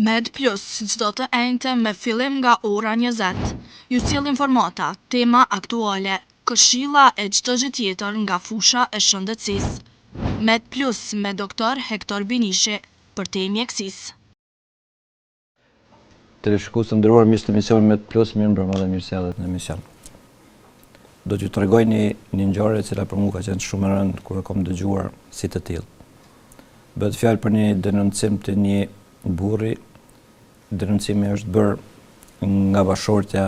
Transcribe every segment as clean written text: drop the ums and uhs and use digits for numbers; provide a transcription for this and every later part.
Med Plus, çdo të enjte me fillim nga ora 20. Ju sjell informata, tema aktuale, këshilla e çdo gjë tjetër nga fusha e shëndetësisë. Med Plus me Doktor Hektor Binishi, përtej mjekësisë. Teleshikues të nderuar miq të emisionit Med Plus, mirëmbrëma dhe mirë se erdhët në emision. Do t'ju tregoj një, një ngjarje e cila për mua ka qenë shumë e rëndë kur e kam dëgjuar si të tillë. Bëhet fjalë për një denoncim të një burri. Denoncimi është bërë nga bashkëshortja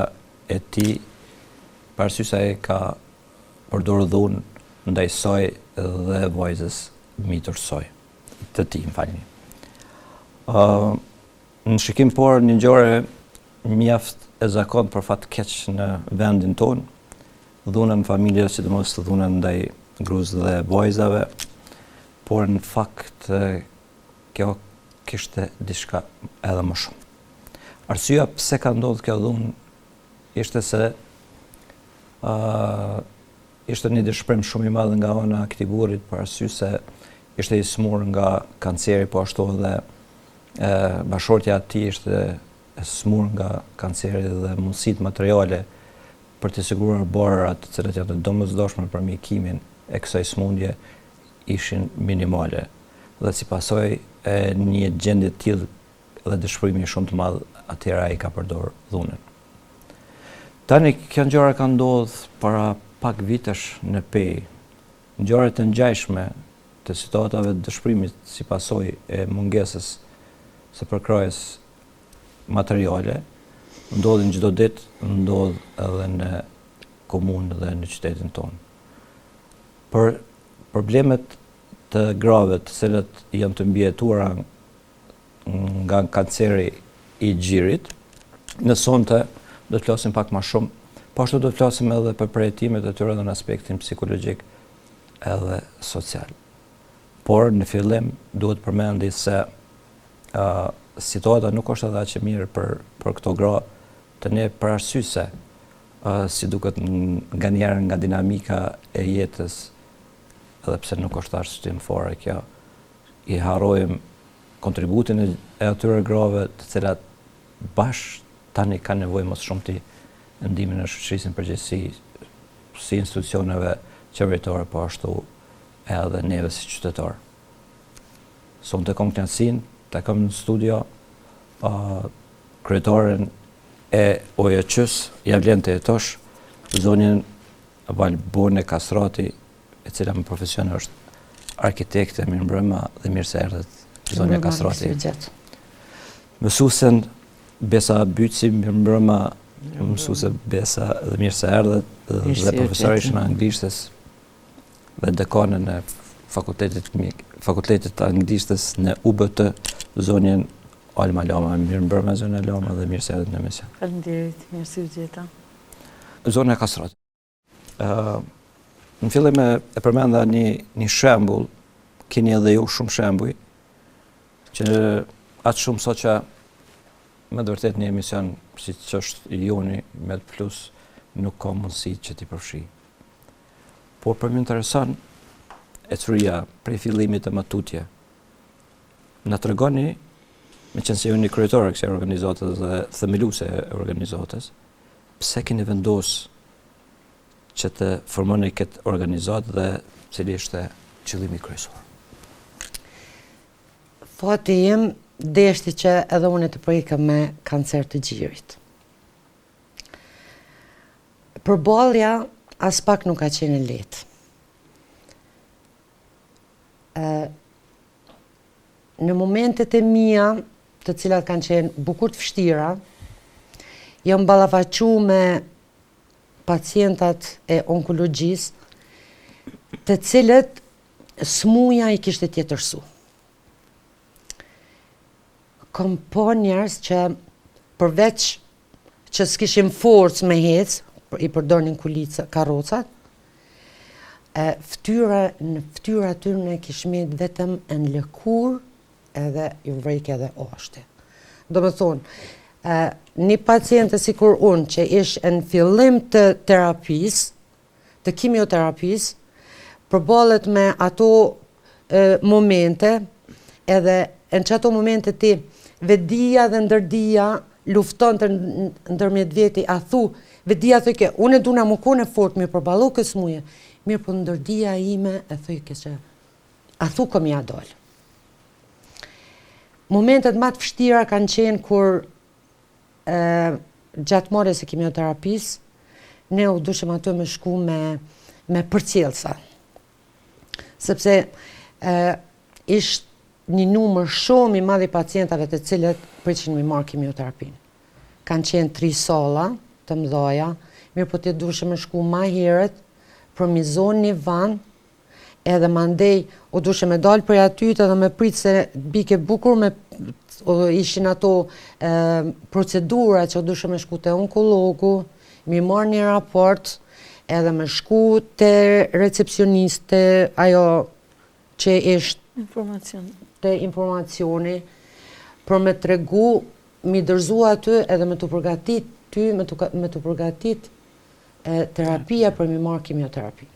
e tij, për arsye se ai ka përdorur dhunë ndaj saj dhe vajzës mitur saj, të tij, më falni. Ë Në shikim të parë një ngjarje mjaft e zakontë për fat keq në vendin tonë, dhuna në familje, sidomos dhuna ndaj gruas dhe vajzave, por në fakt kjo kishte diçka edhe më shumë. Arsyeja pse ka ndodhur kjo dhunë ishte se ë ishte një dëshpërim shumë i madh nga ana e këtij burrit për arsye se ishte i smur nga kanceri, po ashtu edhe bashkëshortja e tij ishte e smur nga kanceri dhe mundësitë materiale për të siguruar barërat të cilat janë të domosdoshme për mjekimin e kësaj sëmundje ishin minimale. Dhe si pasojë e një gjendje të tillë dhe dëshpërimi shumë të madh, atëherë ai ka përdorur dhunën. Tani kjo ngjarje ka ndodhur para pak vitesh në Pejë. Ngjarje të ngjashme të situatave të dëshpërimit si pasojë e mungesës së përkrahjes materiale ndodhin çdo ditë, ndodh edhe në komunë dhe në qytetin tonë. Për problemet të grave të cilat janë të mbijetuara nga kanceri i gjirit, ne sonte do të flasim pak ma shumë, po ashtu do të flasim edhe për përjetimet e tyre dhe në aspektin psikologjik edhe social. Por në fillim duhet përmendi se uh, situata nuk është edhe aq e mirë për për këto gra të ne për arsye se uh, si duket nganjëherë nga dinamika e jetës edhe pse nuk është arsyetim fare kjo i harrojmë kontributin e, e atyre grave të cilat bash tani kanë nevojë më së shumti ndihmën e shoqërisë në përgjithësi si institucioneve qeveritare po ashtu edhe neve si qytetarë. Sonte kom kënaqësinë të kam në studio uh, kryetaren e OJQ-s, Ja vlen të jetosh, zonjën Valbone Kastrati, e cila me profesion është arkitekte, mirëmbrëma dhe mirë se erdhët zonja Kastrati. Mësuesen Besa Byci, mirëmbrëma, mësuese Besa dhe mirë se erdhët dhe profesoreshën e anglishtes dhe dekanën e fakultetit mjek, fakultetit të anglishtes në UBT, zonjën Alma Lama. Mirëmbrëma zonja Lama dhe mirë se erdhët në emision. Faleminderit, mirë se ju gjeta. Zonja Kastrati. Ë në fillim e, e përmenda një një shembull, keni edhe ju shumë shembuj që aq shumë sa që me të vërtet një emision siç është i joni Med Plus nuk ka mundësi që t'i përfshijë. Por për më intereson ecuria prej fillimit e më tutje. Na tregoni, meqenëse ju jeni kryetare e kësaj organizate dhe themeluese e organizatës, pse keni vendosë që të formoni këtë organizatë dhe cili ishte qëllimi kryesor? Fati im deshti që edhe unë të prekem me kancer të gjirit. Përballja aspak nuk ka qenë e lehtë. Në momentet e mia, të cilat kanë qenë bukur të vështira, jam ballafaqu me pacientat e onkologjisë, të cilët smuja i kishte tjetërsu. Kom pa njerëz që përveç që s'kishin forcë me hec, i përdornin kulica, karrocat, e ftyra, në ftyra atyre kish met vetëm në lëkurë edhe ju vrejke edhe ashti. Domethonë, një paciente sikur unë që ish në fillim të terapisë, të kimioterapisë, përballet me ato e, momente, edhe në qato momente ti Vetëdija dhe ndërdija luftonte ndërmjet veti, a thu, vetëdija thojke, unë duna me kon e fort me përballu këtë smuje, mirëpo ndërdija ime e thojke që, a thu kom ja dal. Momentet ma të vështira kanë qenë kur e, gjatë marrjes së kimioterapisë, ne u dushim aty me shku me, me përcjellësa. Sepse e, ishte një numër shumë i madh i pacientave të cilët pritshin me marrë kimioterapinë. Kanë qenë tri salla të mëdhaja, mirëpo ti duheshe me shku ma herët për mi zonë një vend, edhe mandej u dushe me dalë prej aty edhe me pritë se bike bukur me o, ishin ato e, procedura që u dushe me shku te onkologu, mi marrë një raport, edhe me shku te recepcionist, te ajo që ishte Informacion. te informacioni, për me tregu, mi dërzu aty edhe me të përgatit ty, me të, me të përgatit e, terapia për mi marrë kimioterapi.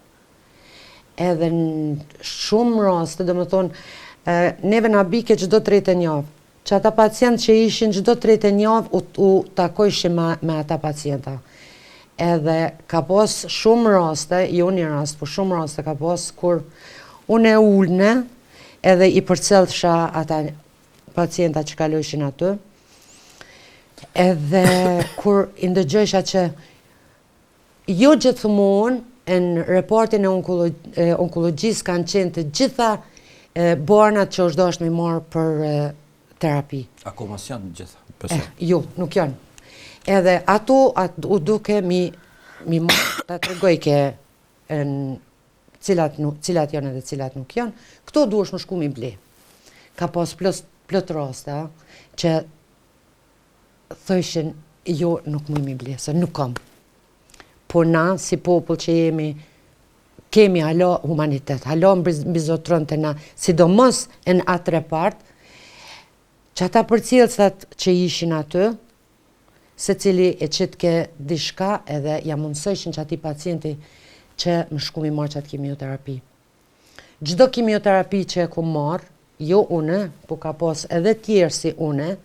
Edhe në shumë raste, do me thonë, e, neve na bike çdo tretën javë, që ata pacient që ishin çdo tretën javë u, u takojshim me, me ata pacienta. Edhe ka pas shumë raste, jo një rast, po shumë raste ka pas, kur unë e ulne edhe i përcjellsha ata pacienta që kalojshin aty, edhe kur i ndëgjojsha që jo gjithmonë në repartin e onkologjisë kanë qenë të gjitha barnat që është dashur me marrë për terapi. Akoma s'janë të gjitha, besoj. Eh, jo, nuk janë. Edhe ato at, u duke mi, mi marrë, ta tregoj ke në cilat, nuk, cilat janë edhe cilat nuk janë, këto duhesh me shku mi ble. Ka pas plot, plot raste, a, që thojshin, jo, nuk muj mi ble, se nuk kam. Po na, si popull që jemi, kemi hala humanitet, hala mbizotron te na, sidomos në atë repart, që ata përcjellësat që ishin aty, secili e qitke diçka edhe ja mundësojshin që atij pacienti që me shku mi marrë qatë kimioterapi. Çdo kimioterapi që e kom marrë, jo une, po ka pas edhe tjerë si une,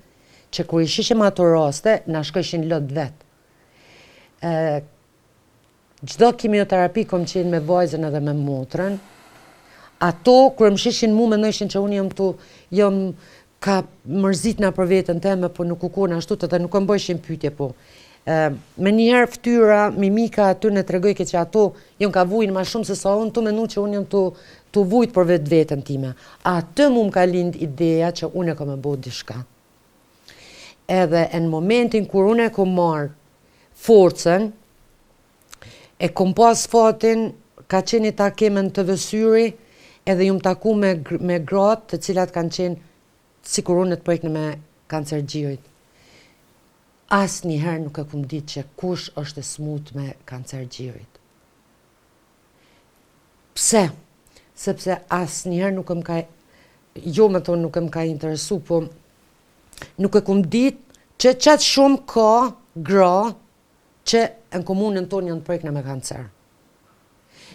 që kur i shishim ato raste, na shkojshin lot vetë. Çdo kimioterapi kom qenë me vajzën edhe me motrën. Ato, kur më shishin mu, mendojshin që unë jam tu, jam ka mërzitna për veten teme, po nuk u kona ashtu, edhe nuk më bojshin pyetje, po. E, me njëherë ftyra, mimika aty në tregojke që ato janë ka vujnë ma shumë se sa unë, tu menu që unë jam tu, tu vujt për vetë veten time. Aty mu më ka lind ideja që unë e kam me bo diçka. Edhe në momentin kur unë e kom marrë forcën, e kom pas fatin, ka qenë një takim në TV Syri, edhe jum taku me, me gratë të cilat kanë qenë sikur unë të prekne me kancer gjirit. Asnjëherë nuk e kum ditë që kush është e smut me kancer gjirit. Pse? Sepse asnjëherë nuk më ka, jo me thonë nuk më ka interesu, po nuk e kum ditë që qatë shumë ka gra që në komunën tonë janë të prekne me kancer.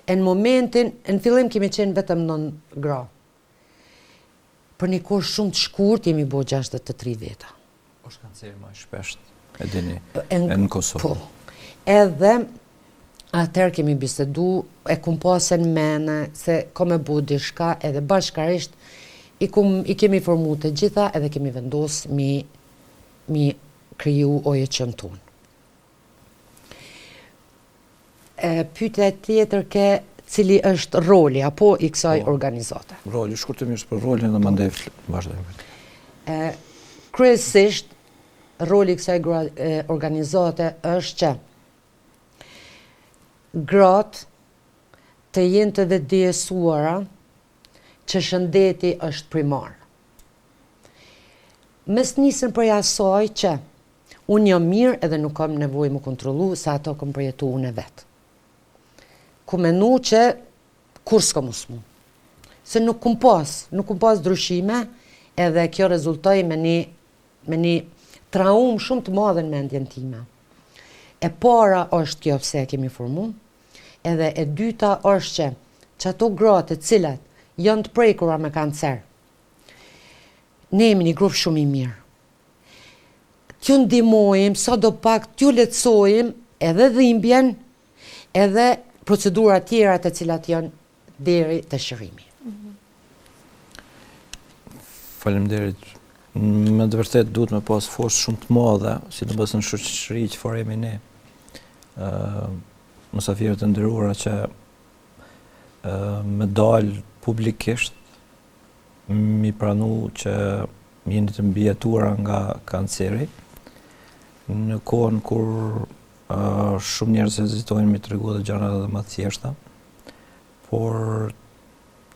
E në momentin, në fillim kemi qenë vetëm nëntë gra. Për një kohë shumë të shkurt jemi bo 63 veta. Është kanceri më i shpesht, e dini, në Kosovë. Po. Edhe atëherë kemi bisedu, e kum pasën mene se kom me bo diçka edhe bashkarisht i, kum, i kemi formu të gjitha edhe kemi vendos mi, mi kriju OJQ-në tonë. E, pyetja tjetër ke cili është roli apo i kësaj po, organizate? Roli, shkurtimisht për rolin dhe mandej vazhdojmë. E, kryesisht, roli i kësaj organizate është që gratë të jenë të vetëdijesuara që shëndeti është primar. Mes nisën prej asaj që unë jam mirë edhe nuk kam nevojë më kontrollu se ato kom përjetu unë e vetë. Ku menu që kur s'kom u smu. Se nuk kum pas, nuk kum pas ndryshime edhe kjo rezultoi me një, me një traumë shumë të madhe në mendjen time. E para është kjo pse e kemi formu, edhe e dyta është që që ato gratë të cilat janë të prekura me kancer, ne jemi një grup shumë i mirë. T'ju ndihmojmë sado pak t'ju lehtësojmë edhe dhimbjen edhe procedurat tjera të cilat janë deri te shërimi. Faleminderit. Me të vërtetë duhet me pas forcë shumë të madhe, sidomos në shoqëri çfarë jemi ne. Ë mysafirët e nderuara që ë me dal publikisht mi pranu që jeni të mbijetuara nga kanceri në kohën kur uh, shumë njerëz hezitojnë mi tregu edhe gjëra edhe më të thjeshta, por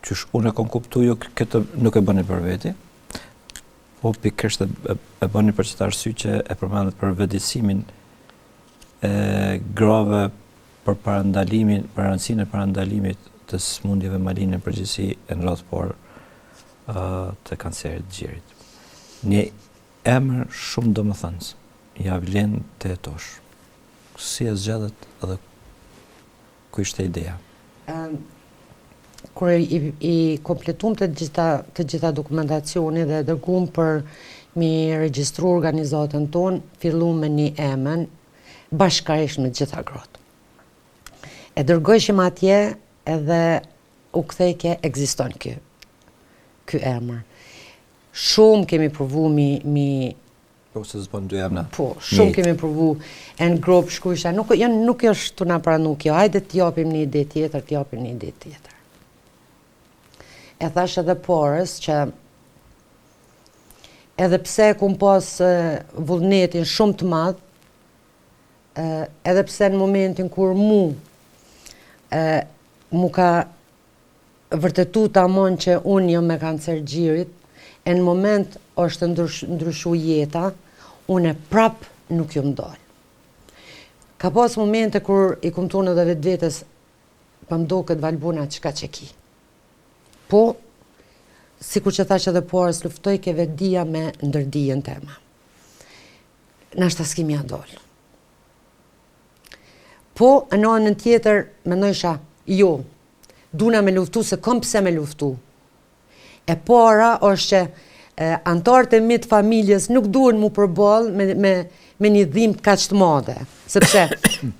qysh unë e kom kuptu ju këtë nuk e bëni për veti, po pikërisht e, e, e bëni për qëtë arsye që e përmendët për vetëdijësimin e grave për parandalimin, për rëndësinë e parandalimit të sëmundjeve malinje në përgjithësi e në radhë të parë të kancerit të gjirit. Një emër shumë domethënës, ja vlen të jetosh. Si e zgjedhët dhe ku ishte ideja? Kur i, i kompletum të gjitha, të gjitha dokumentacioni dhe e dërgum për mi regjistru organizatën tonë, fillum me një emën, bashkarisht me gjitha gratë. E dërgojshim atje edhe u kthejke ekziston ky, ky emër. Shumë kemi provu mi, mi Po, se s'bën dy emna. Po, shumë kemi provu e në grup shkruajsha, nuk, jo, nuk është tu na pranu kjo, hajde t'japim një ide tjetër, t'japim një ide tjetër. E thash edhe porës që edhe pse e kum pas vullnetin shumë të madh, edhe pse në momentin kur mu mu ka vërtetu tamon që unë jam me kancer gjirit, e në moment është ndrysh, ndryshu jeta, unë e prap nuk jam dalë. Ka pas momente kur i kum thonë edhe vetvetes, po më doket Valbona çka që ki. Po, sikur që thash edhe parës, luftojke vetëdija me ndërdijen teme. Nashta s'kemi ja dalë. Po, në anën tjetër, mendojsha, jo, duna me luftu se kom pse me luftu. E para është që anëtarët e mi të familjes nuk duhen mu përball me, me, me një dhimbje kaq të madhe. Sepse,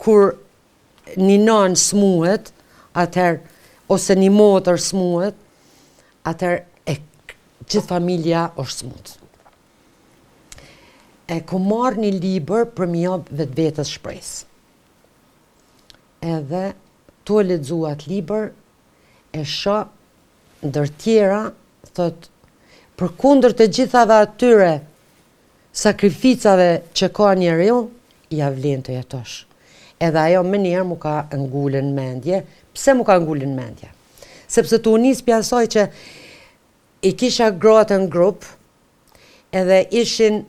kur një nanë smuhet, atëherë, ose një motër smuhet, atëherë e gjithë familja është smut. E kom marrë një libër për mi jap vetvetes shpresë. Edhe tu e lexu atë libër, e shoh ndër tjera, thot, përkundër të gjithave atyre sakrificave që ka njeriu, ja vlen të jetosh. Edhe ajo menjëherë mu ka ngulë në mendje. Pse mu ka ngulë në mendje? Sepse tu u nis prej asaj që i kisha gratë në grup, edhe ishin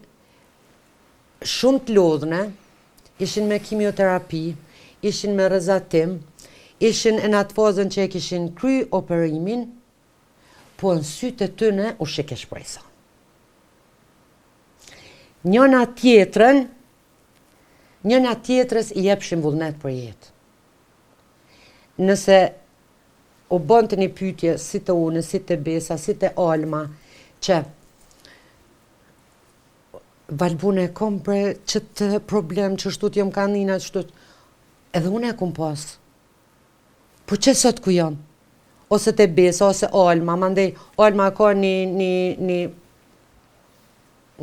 shumë të lodhne, ishin me kimioterapi, ishin me rrezatim, ishin në atë fazën që e kishin kry operimin, po në sytë e tyne u shike shpresa. Njëna tjetrën, njëna tjetrës i jepshin vullnet për jetë. Nëse u bënte një pyetje si te unë, si te Besa, si te Alma, që Valbona e kom bre qëtë problem qështu të jam kanina qështu edhe unë e kom pas. Po qe sot ku jam? Ose te Besa, ose Alma, mandej Alma ka një, një, një,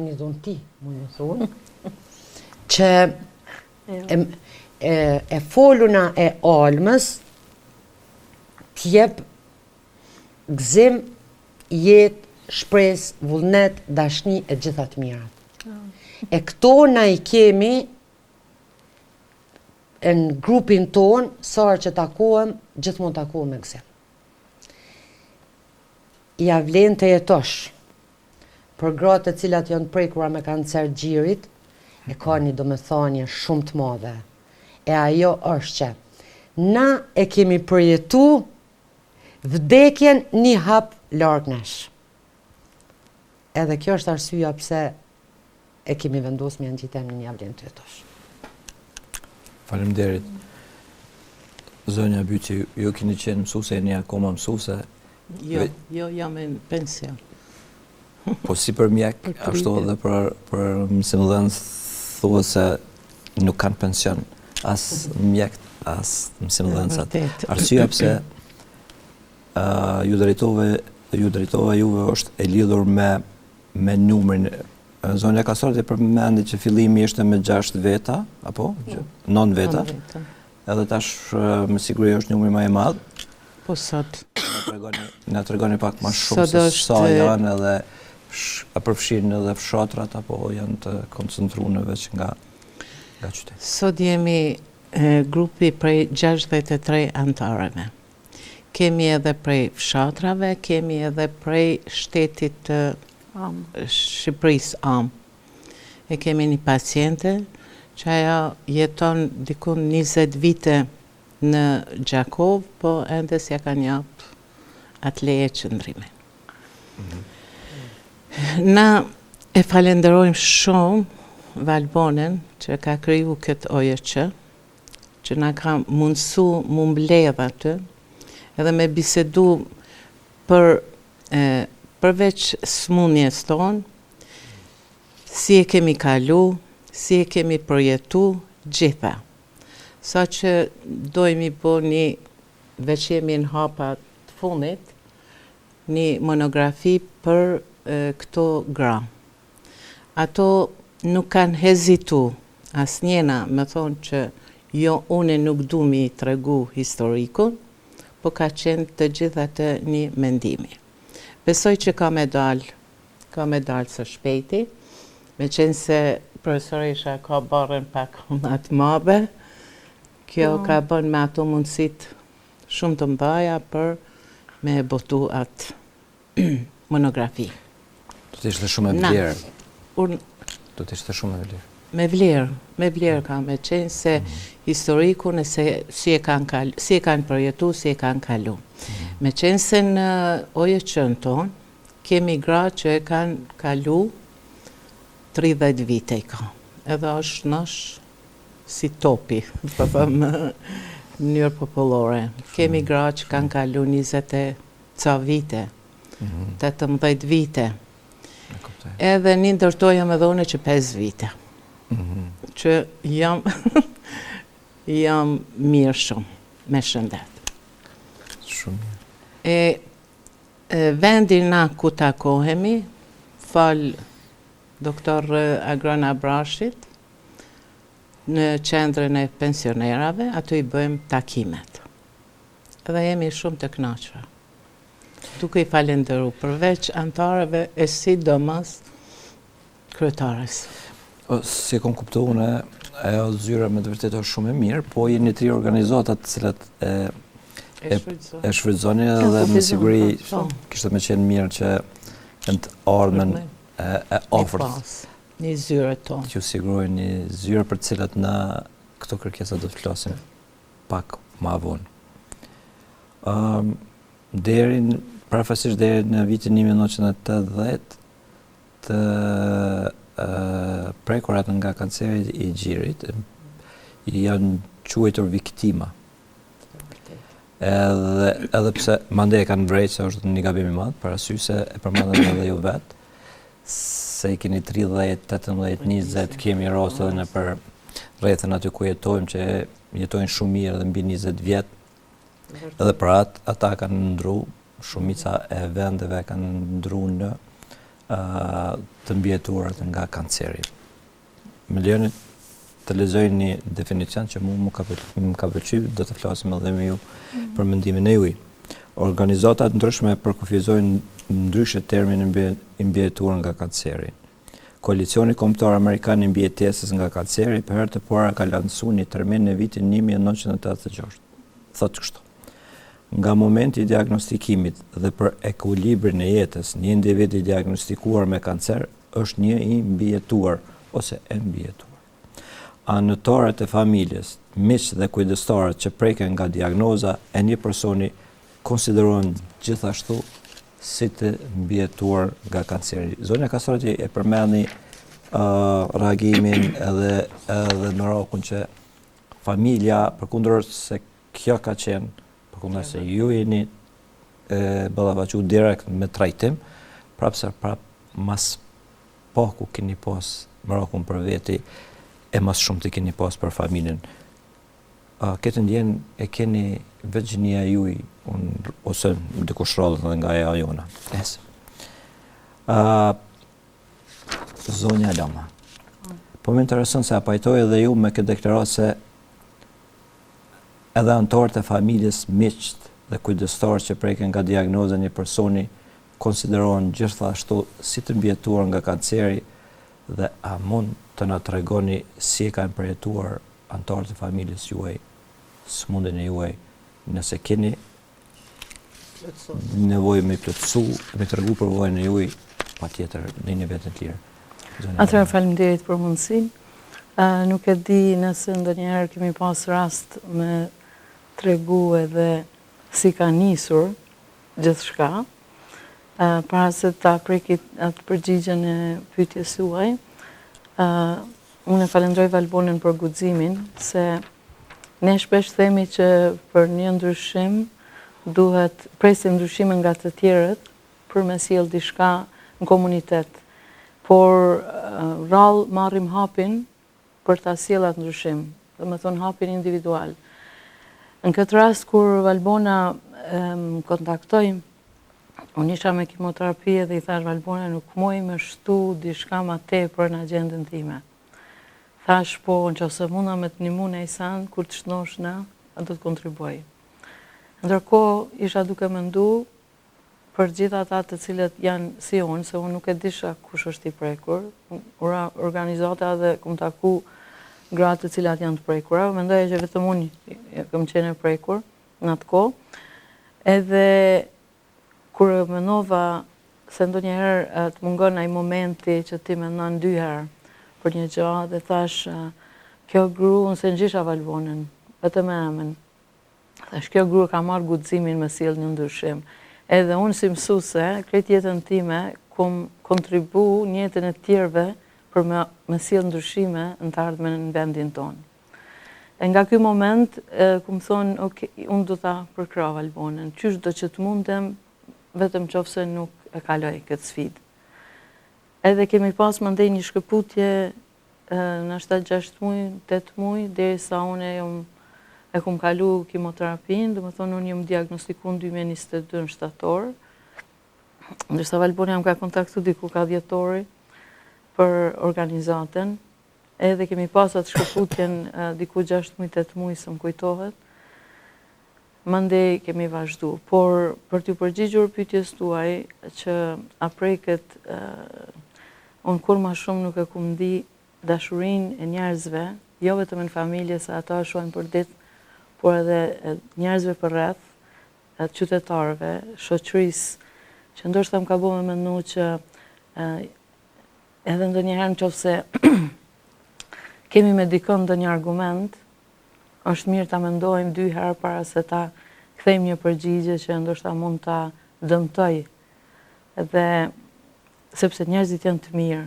një dhunti, mu një thonë, që e, e, e foluna e Almës t'jep gëzim, jetë, shpresë, vullnet, dashni e gjitha të mirat. E këto na i kemi e në grupin tonë, sa herë që takohem, gjithmonë takohem me gëzim. Ja vlen të jetosh. Për gratë të cilat janë prekura me kancer gjirit, e ka një domethënie shumë të madhe. E ajo është që na e kemi përjetu vdekjen një hap larg nesh. Edhe kjo është arsyeja pse e kemi vendosur me ia ngjit emrin ja vlen të jetosh. Faleminderit. Zonja Byci, ju keni qenë mësuese, jeni akoma mësuese. Jo, jo, jam në pension. Po si për mjek, ashtu edhe për, për mësimdhënës. Thuhet se nuk kanë pension as mjekt, as mësimdhënësat. Arsyeja pse uh, ju drejtove ju drejtova juve është e lidhur me me numrin Zonja Kastrati përmendi që fillimi ishte me 6 veta, apo? 9 veta. Edhe tash me siguri është numri më i madh. Po sot. Na tregoni, na tregoni pak më shumë se sa janë edhe a përfshihen edhe fshatrat apo janë të koncentruar veç nga nga qyteti. Sot jemi grupi prej 63 anëtarëve. Kemi edhe prej fshatrave, kemi edhe prej shtetit të Shqipërisë amë. E kemi një paciente që ajo jeton dikun 20 vite në Gjakovë, po ende s'ja kanë jap atë leje qëndrimin. Mhm. Na e falenderojmë shumë Valbonën që ka kriju këtë OJQ, që na ka mundësu mu mbledh aty, edhe me bisedu për përveç smunjes tonë, si e kemi kalu, si e kemi përjetu, gjitha. Sa që dojmë me bo një, veç jemi në hapa të fundit, një monografi për këto gra. Ato nuk kanë hezitu, asnjena me thonë që jo une nuk du mi tregu historikun, po ka qenë të gjitha të një mendimi. Besoj që ka me dalë, ka me dalë së shpejti, meqenëse profesoresha ka barrën pak ma të madhe, kjo po. ka bën me ato mundësitë shumë të mdhaja për me botu atë monografi. Do të ishte shumë e vlerë. Do të ishte shumë e vlerë. Me vlerë, me vlerë ka me qenë se mm -hmm. historikun e se si e kanë kal, si e kanë përjetu, si e kanë kalu. Mm -hmm. Me qenë se në OJQ-në tonë, kemi gra që e kanë kalu 30 vite i ka. Edhe është nash si topi, po them në mënyrë popullore. Kemi gra që kanë kalu 20 e ca vite, 18 vite. Edhe një ndër to jam edhe une që 5 vite. Mhm. Që jam, jam mirë shumë, me shëndet. Shumë mirë. E, vendi na ku takohemi, falë doktor Agron Abrashit, në qendrën e pensionerave, aty i bëjmë takimet. Dhe jemi shumë të kënaqura. Duke i falenderu përveç anëtarëve e sidomos kryetares. O, si e kom kuptu unë, ajo zyra me të vërtetë është shumë e mirë, po jeni tri organizata të cilat e e, e shfrytëzoni edhe me siguri po. kishte me qenë mirë që në të ardhmen e, e afërt një zyre tonë. T'ju sigurojnë një zyre për të cilat në këto kërkesa do të flasim pak ma vonë. Um, deri përafërsisht deri në vitin 1980 të uh, prekurat nga kanceri i gjirit janë quajtur viktima. Edhe edhe pse mandej e kanë vrejt se është një gabim i madh, për arsye se e përmendët edhe ju vetë, se i keni 30, 18, 20, kemi raste edhe nëpër rrethin aty ku jetojmë që jetojnë shumë mirë edhe mbi 20 vjet. Edhe për atë ata kanë ndru, shumica e vendeve kanë ndru në uh, të mbijetuarat nga kanceri. Më lejoni të lexoj një definicion që mu më ka, më ka pëlqy, do të flasim edhe me ju mm -hmm. për mendimin e juaj. Organizatat ndryshme përkufizojnë ndryshe termin i mbijetuar nga kanceri. Koalicioni Kombëtar Amerikan i Mbijetesës nga Kanceri për herë të parë ka lansuar një termin në vitin 1986. Thotë kështu. Nga momenti i diagnostikimit dhe për ekuilibrin e jetës, një individ i diagnostikuar me kancer është një i mbijetuar ose e mbijetuar. Anëtarët e familjes, miqtë dhe kujdestarët që preken nga diagnoza e një personi konsiderohen gjithashtu si të mbijetuar nga kanceri. Zonja Kastrati e përmendi uh, reagimin edhe edhe merakun që familja përkundër se kjo ka qenë, përkundër se ju jeni e ballafaqu direkt me trajtim, prapë se prapë mas paku keni pas merakun për veti. E ma së shumti keni pas për familjen. A këtë ndjenjë e keni vetë gjinia juj, unë, ose dikush rrallë dhe nga ajo jona. Es. A, zonja Lama, po më intereson se a pajtoheni edhe ju me këtë deklaratë se edhe anëtarët e familjes, miqtë dhe kujdestarët që preken nga diagnoza e një personi konsiderohen gjithashtu si të mbijetuar nga kanceri dhe a mund të na tregoni si e kanë përjetuar anëtarët e familjes juaj sëmundjen e juaj, nëse keni nevojë me plotësu, me tregu përvojën e juaj, patjetër ndjeni veten të lirë. Atëherë faleminderit për mundësinë. Nuk e di nëse ndonjëherë kemi pas rast me tregu edhe si ka nisur gjithçka. Para se ta preki atë përgjigjen e pyetjes suaj, unë e falënderoj Valbonën për guximin, se ne shpesh themi që për një ndryshim duhet presim ndryshime nga të tjerët për me sjell diçka në komunitet. Por rrallë marrim hapin për ta sjellë atë ndryshim, domethënë hapin individual. Në këtë rast, kur Valbona më kontaktoi, unë isha me kimoterapi edhe i thash Valbona nuk muj me shtu diçka ma tepër në agjendën time. Thash po, në qoftë se muna me të nimu nejsen, kur të shnoshna, do të kontribuoj. Ndërkohë, isha duke mendu për gjithë ata të cilët janë si unë, se unë nuk e disha kush është i prekur, ura organizata dhe kum taku gra të cilat janë të prekura, mendoja që vetëm unë kam qenë e prekur në atë kohë. Edhe kur e menova se ndonjëherë të mungon ai momenti që ti mendon dy herë për një gjë dhe thash kjo gru, unë s'e njihsha Valbonën, vetëm me emën. Thash, kjo grua ka marrë guximin me sjell një ndryshim. Edhe unë si mësuse, krejt jetën time, kum kontribu në jetën e tjerëve për me, me sjell ndryshime në të ardhmen në vendin tonë. E nga ky moment, kum thonë, ok, unë do ta përkrah Valbonën, qysh do që të mundem, vetëm qoftë se nuk e kaloj këtë sfidë. Edhe kemi pas mandej një shkëputje Nashta 6 muj, 8 muj, derisa unë jom e kum kalu kimoterapinë, domethonë unë jom diagnostiku në 2022 në shtator, ndërsa Valbona më ka kontaktu diku ka dhjetori për organizatën, edhe kemi pas atë shkëputjen diku 6 muj, 8 muj, s'më kujtohet, mandej kemi vazhdu. Por, për t'ju përgjigjur pyetjes tuaj, që a preket, unë kurrë ma shumë nuk e kum ndi dashurinë e njerëzve, jo vetëm në familje, se ato e shohim për ditë, por edhe njerëzve përreth, qytetarëve, shoqërisë, që ndoshta më ka bo me menu që edhe ndonjëherë në qoftë se kemi me dikën ndonjë argument, Është mirë ta mendojmë dy herë para se ta kthejmë një përgjigje që ndoshta mund ta dëmtojë. Dhe sepse njerëzit janë të mirë.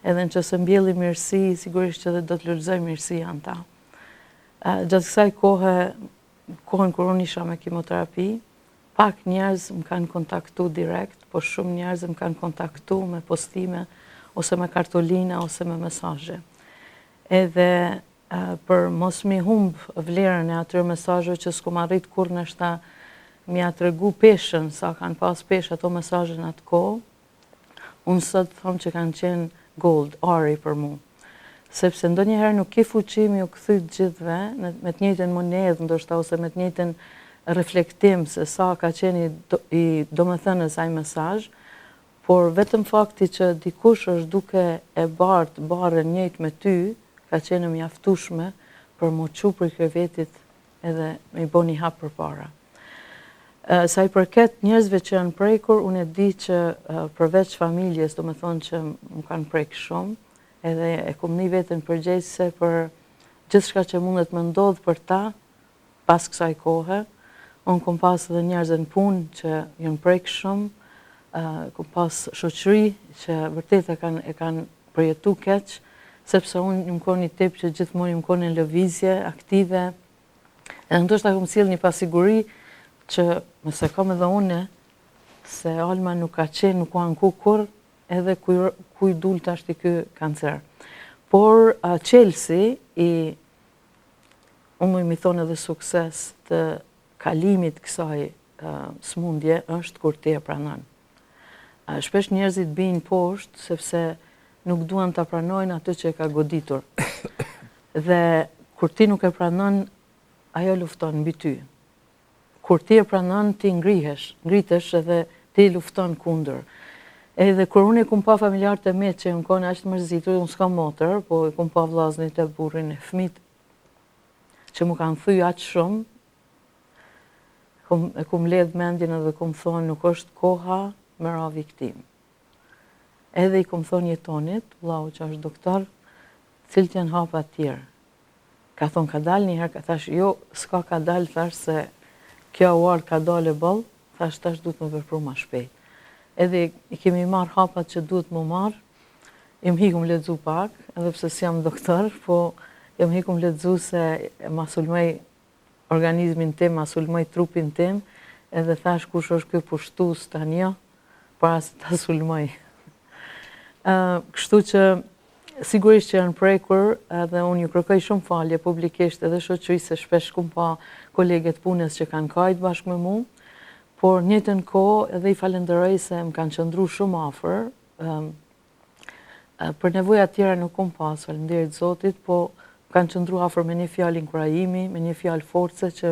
Edhe në qoftë se mbjellim mirësi, sigurisht që dhe do të lulëzojë mirësia në ta. Gjatë kësaj kohe, kohën kur unë isha me kimoterapi, pak njerëz më kanë kontaktu direkt, por shumë njerëz më kanë kontaktu me postime, ose me kartolina, ose me mesazhe. Edhe për mos mi humb vlerën e atyre mesazheve që s'kum arrit kurrë nashta me ia tregu peshën, sa kanë pas peshë ato mesazhe në atë kohë, unë sot them që kanë qenë gold, ari për mu. Sepse ndonjëherë nuk ke fuqi me ju kthy të gjithëve me të njëjtën monedhë ndoshta ose me të njëjtën reflektim se sa ka qenë i domethënës ai mesazh, Por vetëm fakti që dikush është duke e bartë barrën njëjtë me ty, ka qenë e mjaftueshme për m'u çu prej krevetit edhe me i bo një hap përpara. Sa i përket njerëzve që janë prekur, unë e di që përveç familjes, domethonë që më kanë prek shumë, edhe e kum ni veten përgjegjëse për gjithçka që mundet me ndodhë për ta, Pas kësaj kohe, unë kom pas edhe njerëz në punë që janë prek shumë, kom pas shoqëri që vërtet e kanë e kanë përjetu keq, sepse unë jam konë një tip që gjithmonë jam konë në lëvizje, aktive, edhe ndoshta kom sjellë një pasiguri që nëse kam edhe une, se Alma nuk ka qenë, nuk u anku kurrë, edhe ku i dul tashti ky kancer. Por çelësi i unë muj me i thonë edhe sukses të kalimit kësaj smundje është kur ti e pranon. Shpesh njerëzit bijnë poshtë sepse nuk duan ta pranojnë atë që e ka goditur. Dhe kur ti nuk e pranon, ajo lufton mbi ty. Kur ti e pranon, ti ngrihesh, ngritesh edhe ti lufton kundër. Edhe kur unë e kum pa familjarët e mi që janë konë aq të mërzitur, unë s'kam motër, po e kum pa vllaznit e burrin e fmijt që m'u kanë thy aq shumë, kum, e kum mbledh mendjen edhe kum thonë nuk është koha me ra viktimë. Edhe i kum thonë Jetonit, vllau që është doktor, cilët janë hapat tjerë. Ka thonë kadal një herë, ka thash, jo, s'ka kadal, thash se kjo u ardhë kadal e boll, thash tash duhet me vepru ma shpejt. Edhe i kemi marrë hapat që duhet me marrë, jam hi kum lexu pak, edhe pse s'jam doktor, po jam hi kum lexu se ma sulmoi organizmin tim, ma sulmoi trupin tim, edhe thash kush është ky pushtus ta njoh, para se ta sulmoj. Kështu që sigurisht që janë prekur edhe unë ju kërkoj shumë falje publikisht edhe shoqërisë se shpesh kum pa koleget punës që kanë kajt bashkë me mu, por njëjtën kohë edhe i falenderoj se më kanë qëndru shumë afër, Për nevoja tjera nuk kum pas, faleminderit Zotit, po më kanë qëndru afër me një fjalë inkurajimi, me një fjalë force që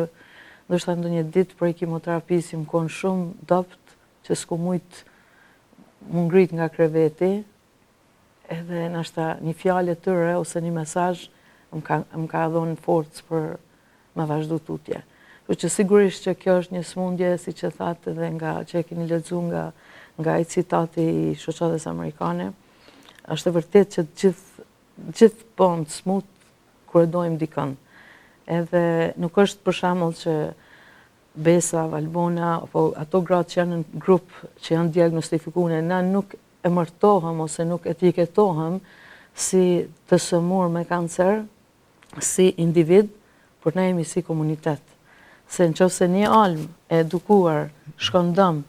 ndoshta ndonjë ditë prej kimoterapisë jam konë shumë dobt që s'kum mujt m'u ngrit nga kreveti, edhe ndoshta një fjalë e tyre ose një mesazh më ka, më ka dhonë forcë për me vazhdu tutje. Kështu që sigurisht që kjo është një smundje, siç e thatë edhe nga që e keni lexu nga, nga ai citati i shoqatës amerikane, është e vërtetë që gjithë, gjithë bohem të smut kur e dojmë dikën. Edhe nuk është për shembull që Besa, Valbona, apo ato gratë që janë në grup që janë diagnostifikuar, na nuk emërtohem ose nuk etiketohem si të sëmurë me kancer, si individ, por ne jemi si komunitet. Se në qoftë se një Almë e edukuar shkon dëm,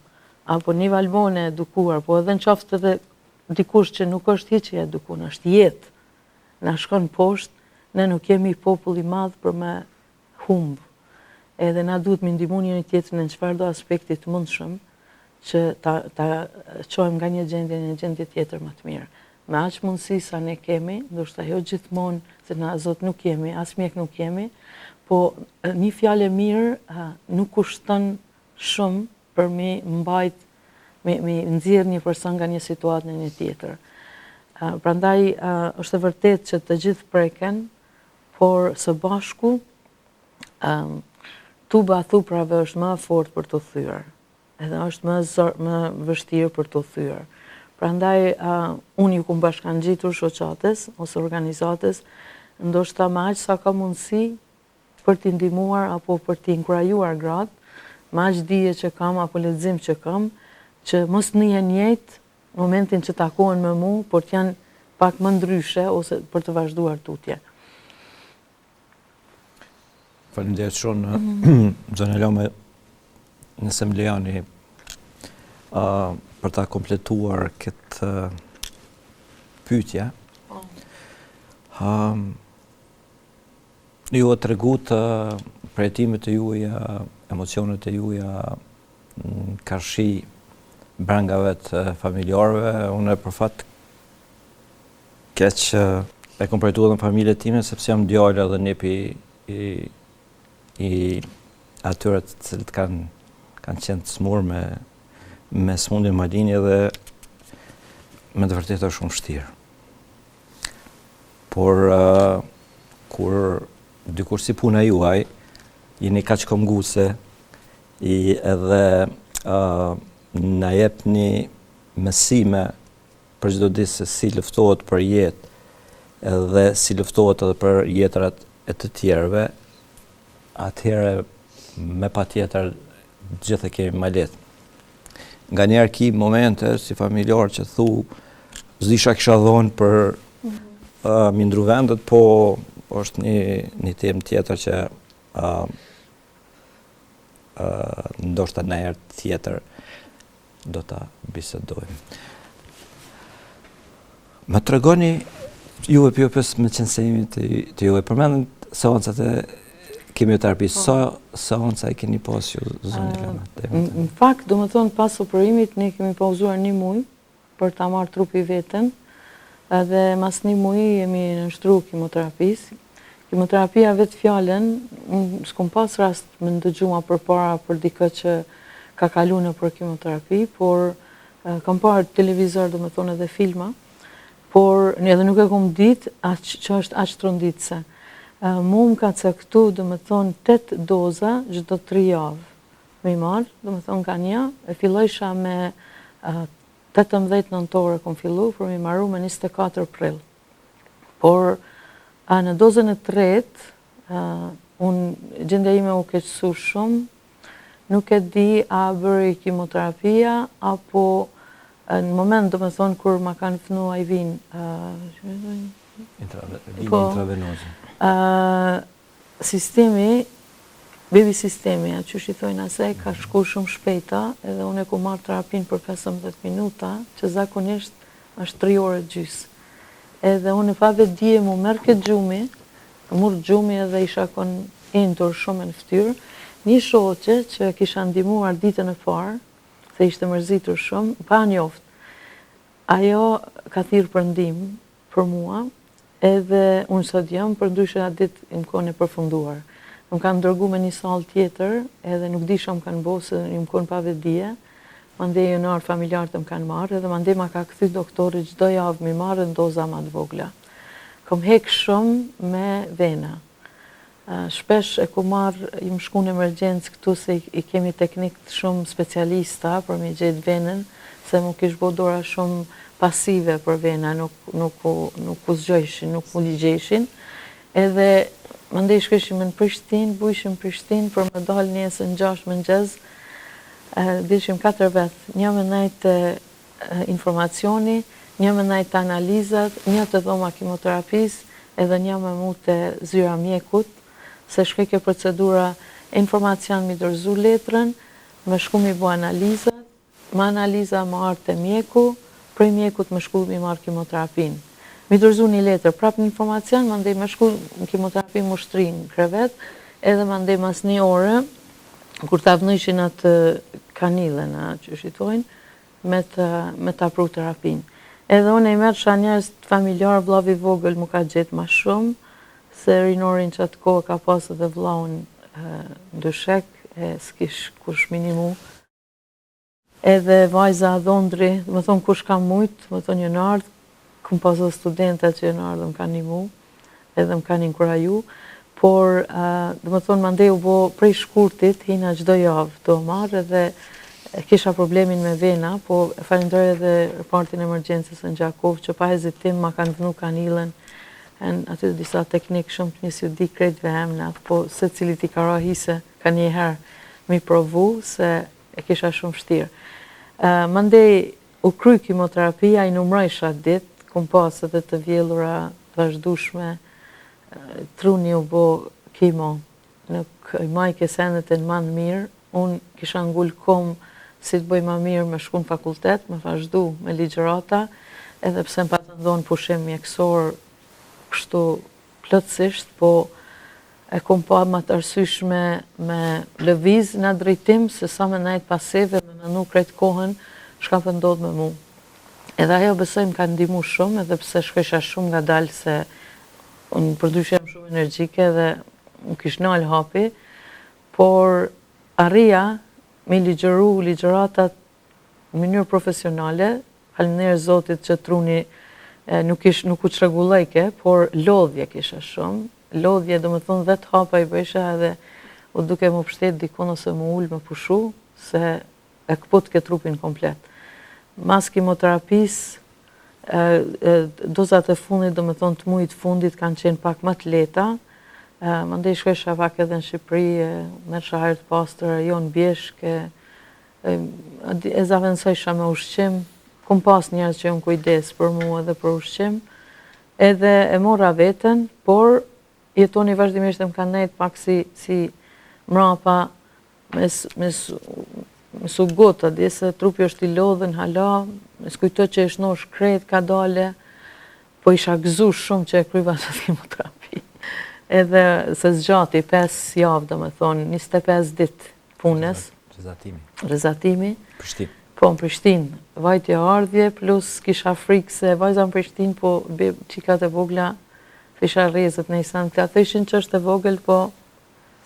apo një Valbone e edukuar, po edhe në qoftë edhe dikush që nuk është hiç i edukuar, është jetë, na shkon poshtë, ne nuk jemi popull i madh për me humb. Edhe na duhet me ndihmu njëri tjetrin në çfarëdo aspekti të mundshëm që ta ta çojmë nga një gjendje në një gjendje tjetër më të mirë. Me aq mundësi sa ne kemi, ndoshta jo gjithmonë, se na zot nuk jemi, as mjek nuk jemi, po një fjalë e mirë nuk kushton shumë për me mbajt, me, me nxjerr një person nga një situatë në një tjetër. Prandaj është e vërtetë që të gjithë preken, por së bashku tuba e thuprave është më e fortë për t'u thyer. Edhe është më zor, më vështirë për t'u thyer. Prandaj uh, unë ju kum bashkangjitur shoqatës ose organizatës, ndoshta me aq sa ka mundësi për t'i ndihmuar apo për t'i inkurajuar gratë, me aq dije që kam apo lexim që kam, që mos nihen njëjtë në momentin që takohen me mu, por të janë pak më ndryshe ose për të vazhduar tutje. Faleminderit shumë, mm. zonja Lome, nëse më lejoni uh, për ta kompletuar këtë pyetje. Po. Um, ju e tregut uh, përjetimet e juaja, emocionet e juaja karshi brengave të familjarëve, unë për fat keq e kom përjetu edhe në familje time, sepse jam djalë edhe nipi i, i atyre të cilët kanë kanë qenë të smur me, me smundjen malinje dhe me të vërtetë është shumë vështirë. Por, uh, kur dikush si puna juaj, jeni kaq këmbëngulëse, i edhe uh, na jepni mësime për çdo ditë se si luftohet për jetë edhe si luftohet edhe për jetërat e të tjerëve, atëherë me patjetër gjithë e kemi ma lehtë. Nganjëherë ki momente si familjar që thu, s'di çka kisha dhonë për mm -hmm. uh, mi ndru vendet, po është një, një temë tjetër që uh, uh, ndoshta një herë tjetër do ta bisedojmë. Më tregoni. Juve po ju pyes meqenëse jemi te, te juve. Përmendët seancat e kimioterapisë. Po. Sa seanca i keni pas ju, zonja Lama? Në fakt, domethonë, pas operimit, ne kemi pauzuar një muj për ta marrë trupi veten, edhe mas një muji jemi nënshtru kimoterapisë. Kimoterapia vetë fjalën, unë s'kom pas rast me ndëgju ma përpara për dikë që ka kalu nëpër kimoterapi, por kam parë televizor, domethonë edhe filma, por edhe nuk e kom ditë aq, që është aq tronditëse. Mu më ka caktu, domethonë, 8 doza çdo 3 javë me i marrë, domethonë ka një, e fillojsha me 18 nëntor e kom fillu, për me i maru me 24 prill. Por, në dozën e tretë, unë, gjendja ime u keqësu shumë, nuk e di a bëri kimoterapia, apo në moment, domethonë, kur ma kanë vnu IV-në, po, intravenoze. Sistemi, baby sistemi, a qysh i thojnë ase, ka shku shumë shpejta, edhe unë e ku marrë terapinë për 15 minuta, që zakonisht është 3 orë e gjysë. Edhe unë pa vetëdije mu merr këtë gjumi, murr gjumi edhe isha kon entur shumë në ftyrë, një shoqe që kisha ndihmuar ditën e parë, se ishte mërzitur shumë, pa njoft. Ajo ka thirrë për ndihmë për mua, Edhe unë sot jam, përndryshe atë ditë jam konë e përfunduar. Më kanë dërgu me një sallë tjetër, edhe nuk di çka më kanë bo, se jam konë pa vetëdije. Mandej janë ardhë familjarët më kanë marrë, edhe mandej ma ka kthy doktori çdo javë m'i marrë në doza ma të vogla. Kom hek shumë me vena. Shpesh e ku marrë, jam shku në emergjencë këtu se i kemi teknikët shumë specialista për me gjetë venën, se m'u kish bo dora shumë pasive për vena, nuk, nuk, nuk u zgjojshin, nuk u ligjejshin. Edhe mandej shkojshim në Prishtinë, bujshim Prishtinë për me dalë nesër në 6 mëngjes, dilshim 4 vetë, një me nejtë te informacioni, një me nejtë te analizat, një te dhoma kimoterapisë, edhe një me mu te zyra mjekut, se shkojke procedura informacion mi dorëzu letrën, me shku mi bo analizat, ma analiza me ardhë te mjeku, prej mjekut me shku mi marrë kimoterapinë. Mi dorëzu një letër prapë në informacion, mandej me shku në kimoterapi mu shtri në krevet, edhe mandej mas një ore, kur ta vnojshin atë kanilën, a qysh i thojnë, me të, me ta pru terapinë. Edhe unë i merrsha njerëz familjar, vllavi i vogël m'u ka gjetë ma shumë, se rinorin që atë kohë ka pas edhe vllaun në dyshek, e s'kish kush mi nimu. Edhe vajza dhondri, domethonë kush ka mujtë, domethonë janë ardhë, kom pas edhe studenta që janë ardhë më kanë nimu, edhe më kanë inkuraju, por, domethonë, mandej u bo prej shkurtit, hina çdo javë të marrë edhe kisha problemin me vena, po e falenderoj edhe repartin e emergjencës në Gjakovë, që pa hezitim ma kanë vnu kanilën, aty disa teknik shumë të mirë, s'ju di krejtve emnat, po secilit i ka ra hise, ka njëherë mi provu, se e kisha shumë vështirë. Mandej u kry kimoterapia, i numrojsha ditë, kum pas edhe të vjellura të vazhdushme, truni u bo kimo, nuk i majke senet e në mend mirë, unë kisha ngul kom si të bëj ma mirë me shku në fakultet, me vazhdu me ligjërata, edhe pse më patën dhonë pushim mjekësor kështu plotësisht, po e kom pa ma të arsyeshme me lëviz në drejtim, se sa me nejtë pasive, me menu krejt kohën, çka po ndodh me mu. Edhe ajo besoj më ka ndihmu shumë, edhe pse shkojsha shumë ngadalë se unë përndryshe jam shumë energjike dhe më kish nalë hapi, por arrija me ligjëru ligjëratat në mënyrë profesionale, faleminderit Zotit që truni nuk ish nuk u çrregullojke, por lodhje kisha shumë, lodhje domethonë 10 hapa i bëjsha edhe u duke m'u pështet dikun ose m'u ul me pushu, se e këputke trupin komplet. Mas kimoterapisë, dozat e fundit, domethonë të mujit fundit, kanë qenë pak më të lehta, mandej shkojsha pak edhe në Shqipëri, merrsha ajër të pastër, jo në bjeshkë, e zavendësojsha me ushqim, kum pas njerëz që janë kujdes për mu edhe për ushqim, edhe e mora veten, por jetoni vazhdimisht e më ka nejtë pak si, si mrapa, me, me, me su gota, di se trupi është i lodhën hala, me s'kujto që e shnosh krejt kadale, Po isha gëzu shumë që e kryva atë kimoterapi. Edhe se zgjati 5 javë, domethonë, 25 ditë punës. Rrezatimi. Rrezatimi. Prishtinë. Po, në Prishtinë. Vajtje ardhje, plus kisha frikë se vajza në Prishtinë, po qikat e vogla, isha rrezet në isan, këta thëshin që është e vogël, po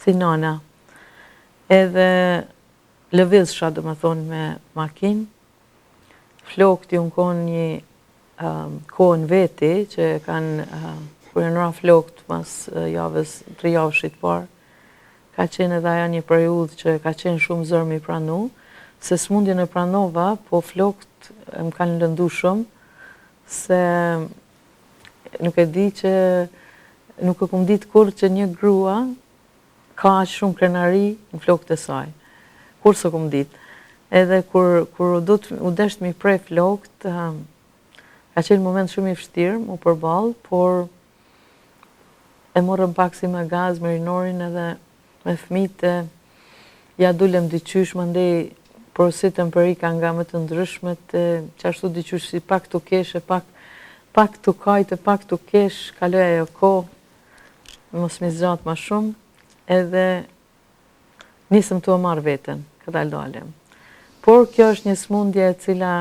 si nana. Edhe lëvizsha, domethonë, me makinë, Flokët jon konë një kohë në veti, që kanë, kur janë ra flokët mas javës, tri javëshit parë, ka qenë edhe ajo një periudhë që ka qenë shumë zor mi pranu, se smundjen e pranova, po flokët më kanë lëndu shumë, se nuk e di që, nuk e kum ditë kurrë që një grua Ka aq shumë krenari në flokët e saj. Kurrë s'e kum ditë. Edhe kur kur u dut u desht mi pre flokët, ka qenë moment shumë i vështirë mu përball, por e morëm pak si me gaz me Rinorin edhe me fëmijët e ja dulem diqysh mandej porositëm perika nga më të ndryshmet e qashtu diqysh si pak tu kesh e pak pak tu kajt e pak tu kesh kaloi ajo kohë mos mi zgjat ma shumë, edhe nisëm tu e marrë veten, kadal dale. Por kjo është një smundje e cila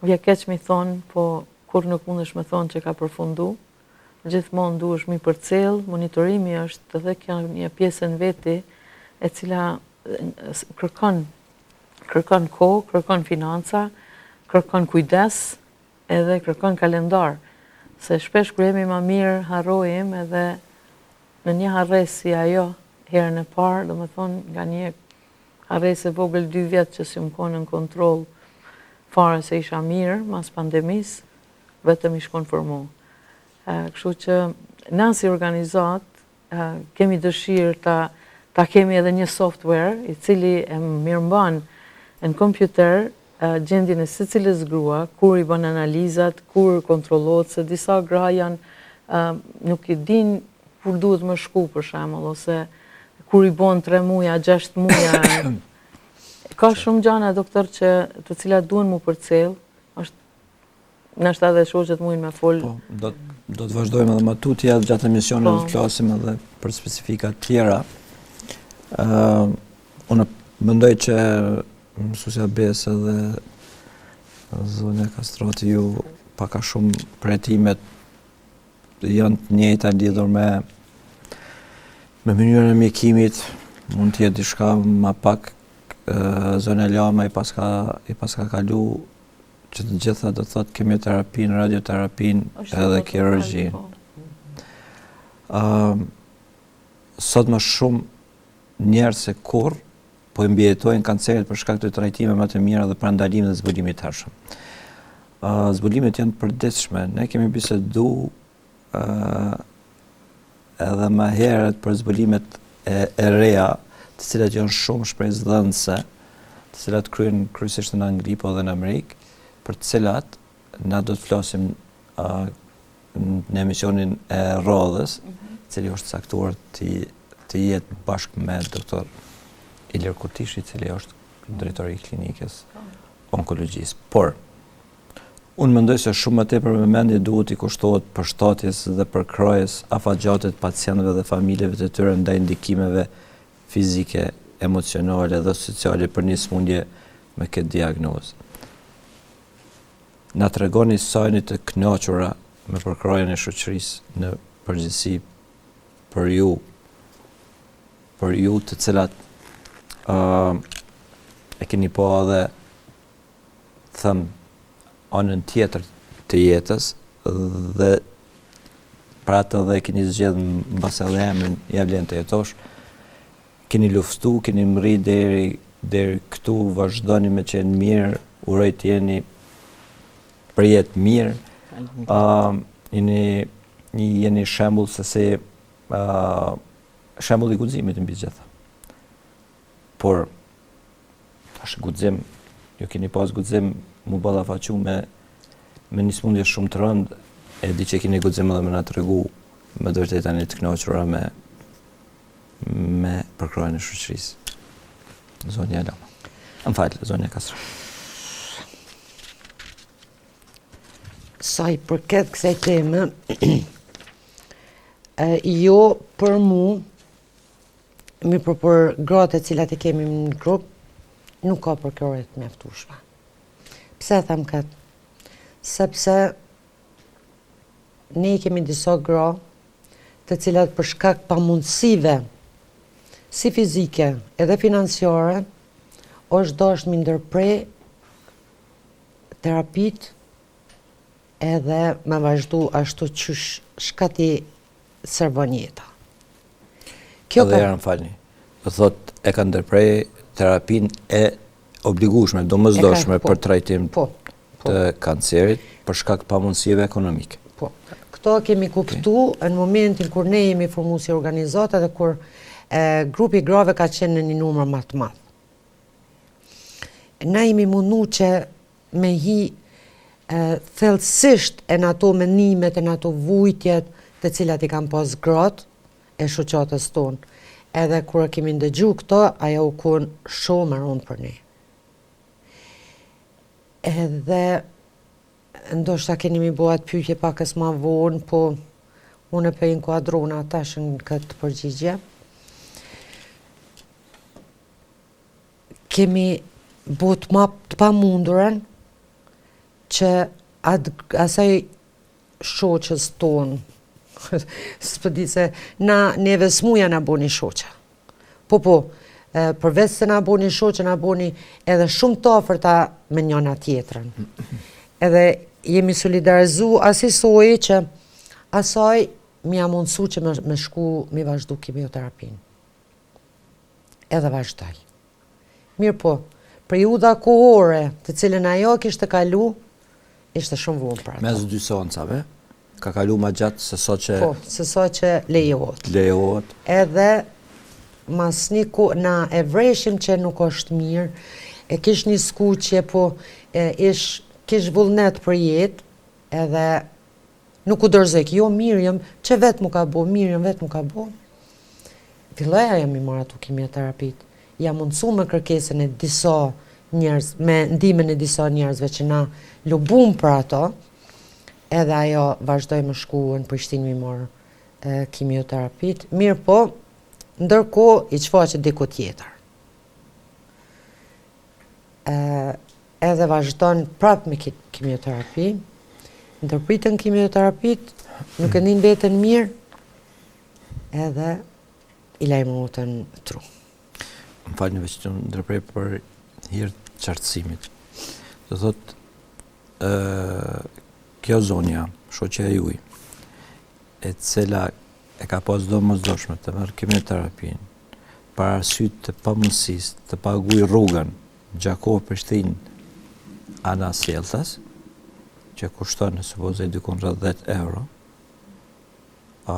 vjen keq mi thonë, po kurrë nuk mundesh me thonë që ka përfundu, gjithmonë duhesh mi përcjell, monitorimi është edhe kjo një pjesë në veti e cila kërkon kërkon kohë, kërkon financa, kërkon kujdes, Edhe kërkon kalendar, se shpesh kur jemi ma mirë harrojmë edhe në një harresë si ajo herën e parë, domethonë nga një harresë e vogël dy vjet që s'jom konë në kontroll fare se isha mirë mas pandemisë, vetëm ish konfirmu. Kështu që na si organizatë kemi dëshirë ta ta kemi edhe një software i cili e mirëmban në kompjuter gjendjen e secilës grua, kur i bën analizat, kur kontrollohet, se disa gra janë nuk i din kur duhet me shku për shembull ose kur i bën 3 muja, 6 muja. Ka shumë gjana doktor që të cilat duhen mu përcjell, është Nashta edhe shoqet mujnë me fol. Po, do, do të vazhdojmë edhe më tutje edhe gjatë emisionit po. do të flasim edhe për specifika të tjera. Uh, unë mendoj që mësusja Besë edhe zonja Kastrati ju pak a shumë përjetimet janë të njëjta lidhur me me mënyrën e mjekimit, mund të jetë diçka ma pak zonja Lama i paska i paska kalu që të gjitha do të thotë kimioterapinë, radioterapinë edhe kirurgjinë. Po. Ëm sot më shumë njerëz se kurrë po i mbijetojnë kancerit për shkak të trajtimeve më të mira dhe parandalimit dhe zbulimit të hershëm. Ë zbulimet janë të përditshme. Ne kemi bisedu ë edhe më herët për zbulimet e, e reja, të cilat janë shumë shpresëdhënëse, të cilat kryhen kryesisht në Angli, po edhe në Amerikë, për të cilat na do të flasim uh, në emisionin e radhës, mm -hmm. cili është caktuar të, të jetë bashkë me doktor Ilir Kurtishi, i cili është drejtori i klinikës po. onkologjisë. Por, Unë mendoj se shumë më tepër vëmendje duhet t'i kushtohet përshtatjes dhe përkrahjes afatgjate të pacientëve dhe familjeve të tyre ndaj ndikimeve fizike, emocionale dhe sociale për një sëmundje me këtë diagnozë. Na tregoni sa jeni të kënaqura me përkrahjen e shoqërisë në përgjithësi për ju, për ju të cilat uh, e keni pa edhe them anën tjetër të jetës dhe për atë edhe keni zgjedh mbase edhe emrin ja vlen të jetosh keni luftu, keni mrri deri deri këtu, vazhdoni me qenë mirë, uroj të jeni përjetë mirë. Ëm uh, jeni jeni shembull se si uh, shembull i guximit mbi të gjitha. Por Tash guxim, ju keni pas guxim mu ballafaqu me me një sëmundje shumë të rëndë, e di që keni guxim edhe me na tregu me të vërtetë jeni të kënaqura me me përkrahjen e shoqërisë. Zonja Lama. Më fal, zonja Kastrati. Sa i përket kësaj teme, jo për mu, mirëpo për gratë e cilat i kemi në grup, nuk ka përkrahje të mjaftueshme. Pse e them këtë? Sepse ne i kemi disa gra të cilat për shkak pamundësive si fizike edhe financiare, është dashtë mi ndërpre terapitë edhe me vazhdu ashtu qysh shka t'i servon jeta. Kjo edhe ka... më falni, do thot e ka ndërpre terapinë e obligueshme, domosdoshme po, për trajtim po, po. të kancerit, për shkak pamundësive ekonomike. Po. Këto kemi kuptu okay. në momentin kur ne jemi formu si organizatë dhe kur e, grupi grave ka qenë në një numër ma të madh. Na jemi mundu që me hi thellësisht e në ato mendimet e në ato vujtjet të cilat i kanë pas gratë e shoqatës tonë. Edhe kur e kemi ndëgju këto, ajo u kon shumë e rëndë për ne. Edhe ndoshta keni mi bo atë pyetje pakës ma vonë, po unë po e inkuadrona tash në këtë përgjigje. Kemi bo të, ma, të pamundurën që atë, asaj shoqës tonë, s'po di se na, neve smuja na boni shoqe. Po, po, përveç se na boni shoqe, na boni edhe shumë të afërta me njëna tjetrën. Edhe jemi solidarizu asisoji që asaj m'ia mundësu që me, me shku, me vazhdu kimioterapinë. Edhe vazhdoj. Mirëpo, periudha kohore të cilën ajo kishte kalu, ishte shumë vonë për ato. Mes dy seancave, ka kalu ma gjatë se sa që... Po, se sa që lejohet. Lejohet. Edhe, mas një ku, na e vreshim që nuk është mirë, e kish një skuqje, po e, ish, kish vullnet për jetë, edhe Nuk u dorëzojke, jo mirë jam, që vetë mu ka bo, mirë jam, vetë mu ka bo. Filloi ajo mi marrë ato kimioterapitë. Ja mundësu me kërkesën e disa njerëz, me ndihmën e disa njerëzve që na lobum për ato, edhe ajo vazhdoi me shku në Prishtinë mi marrë kimioterapitë. Mirëpo, ndërkohë i shfaqet diku tjetër. Edhe vazhdon prapë me kimioterapi, ndërpriten kimioterapitë, nuk e nin veten mirë, edhe i lajmërohet në tru. Më falni veç të ndërprej për hir të qartësimit. Do thot, kjo zonja, shoqja juj, e cila e ka pas domosdoshme të merr kimioterapinë, për arsye të pamundësisë të paguaj rrugën Gjakovë Prishtinë anasjelltas, që kushton supozoj dikun rreth 10 euro, a,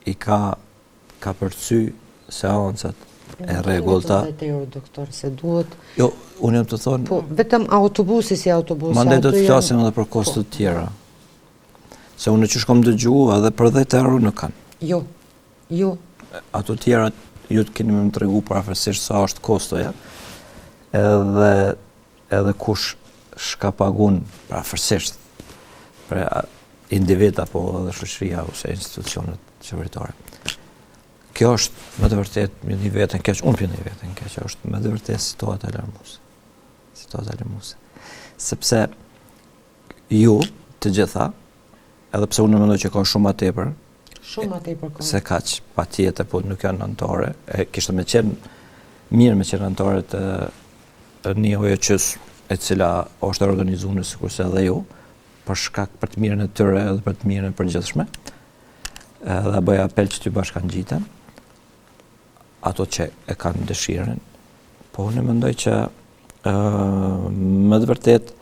i ka kapërcy seancat e rregullta. 10 euro, doktor, se duhet... Jo, unë jam tu thonë... Po, vetëm autobusi si autobusi... Mandej do të flasim edhe për kostot po. tjera. Se unë qysh kom dëgju edhe për 10 euro nuk kanë. Jo, jo. Ato tjerat ju të keni me më tregu përafërsisht sa është kostoja, edhe, edhe kush shka pagun përafërsisht për individ apo edhe shoqëria ose institucionet qeveritare. Kjo është me të vërtet me një veten keq, unë për një veten keq, është me të vërtet situatë alarmuese. Situatë alarmuese. Sepse ju të gjitha, edhe pse unë mendoj që ka shumë ma tepër, Shumë ma tepër ka. Se kaq, patjetër, po nuk janë anëtare, e kishte me qenë mirë me qenë anëtare të një OJQ-s, e cila është e organizuar sikurse edhe ju, për shkak për të mirën e tyre edhe për të mirën e përgjithshme. Edhe bëj apel që t'ju bashkangjiten ato që e kanë dëshirën. Po unë mendoj që ë me të vërtet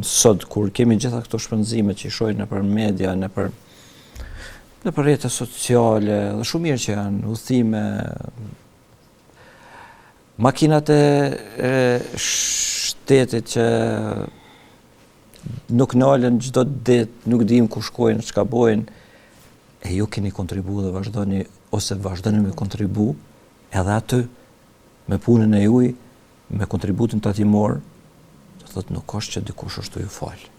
sot kur kemi gjitha këto shpenzime që i shohim nëpër media, nëpër nëpër rrjete sociale, dhe shumë mirë që janë udhëtime makinat e, e shtetit që nuk nalen çdo ditë, nuk dim ku shkojnë, çka bojnë, e ju keni kontribu dhe vazhdoni, ose vazhdoni me kontribu, edhe aty, me punën e juj, me kontributin tatimor, do thotë nuk është që dikush është tu ju falë.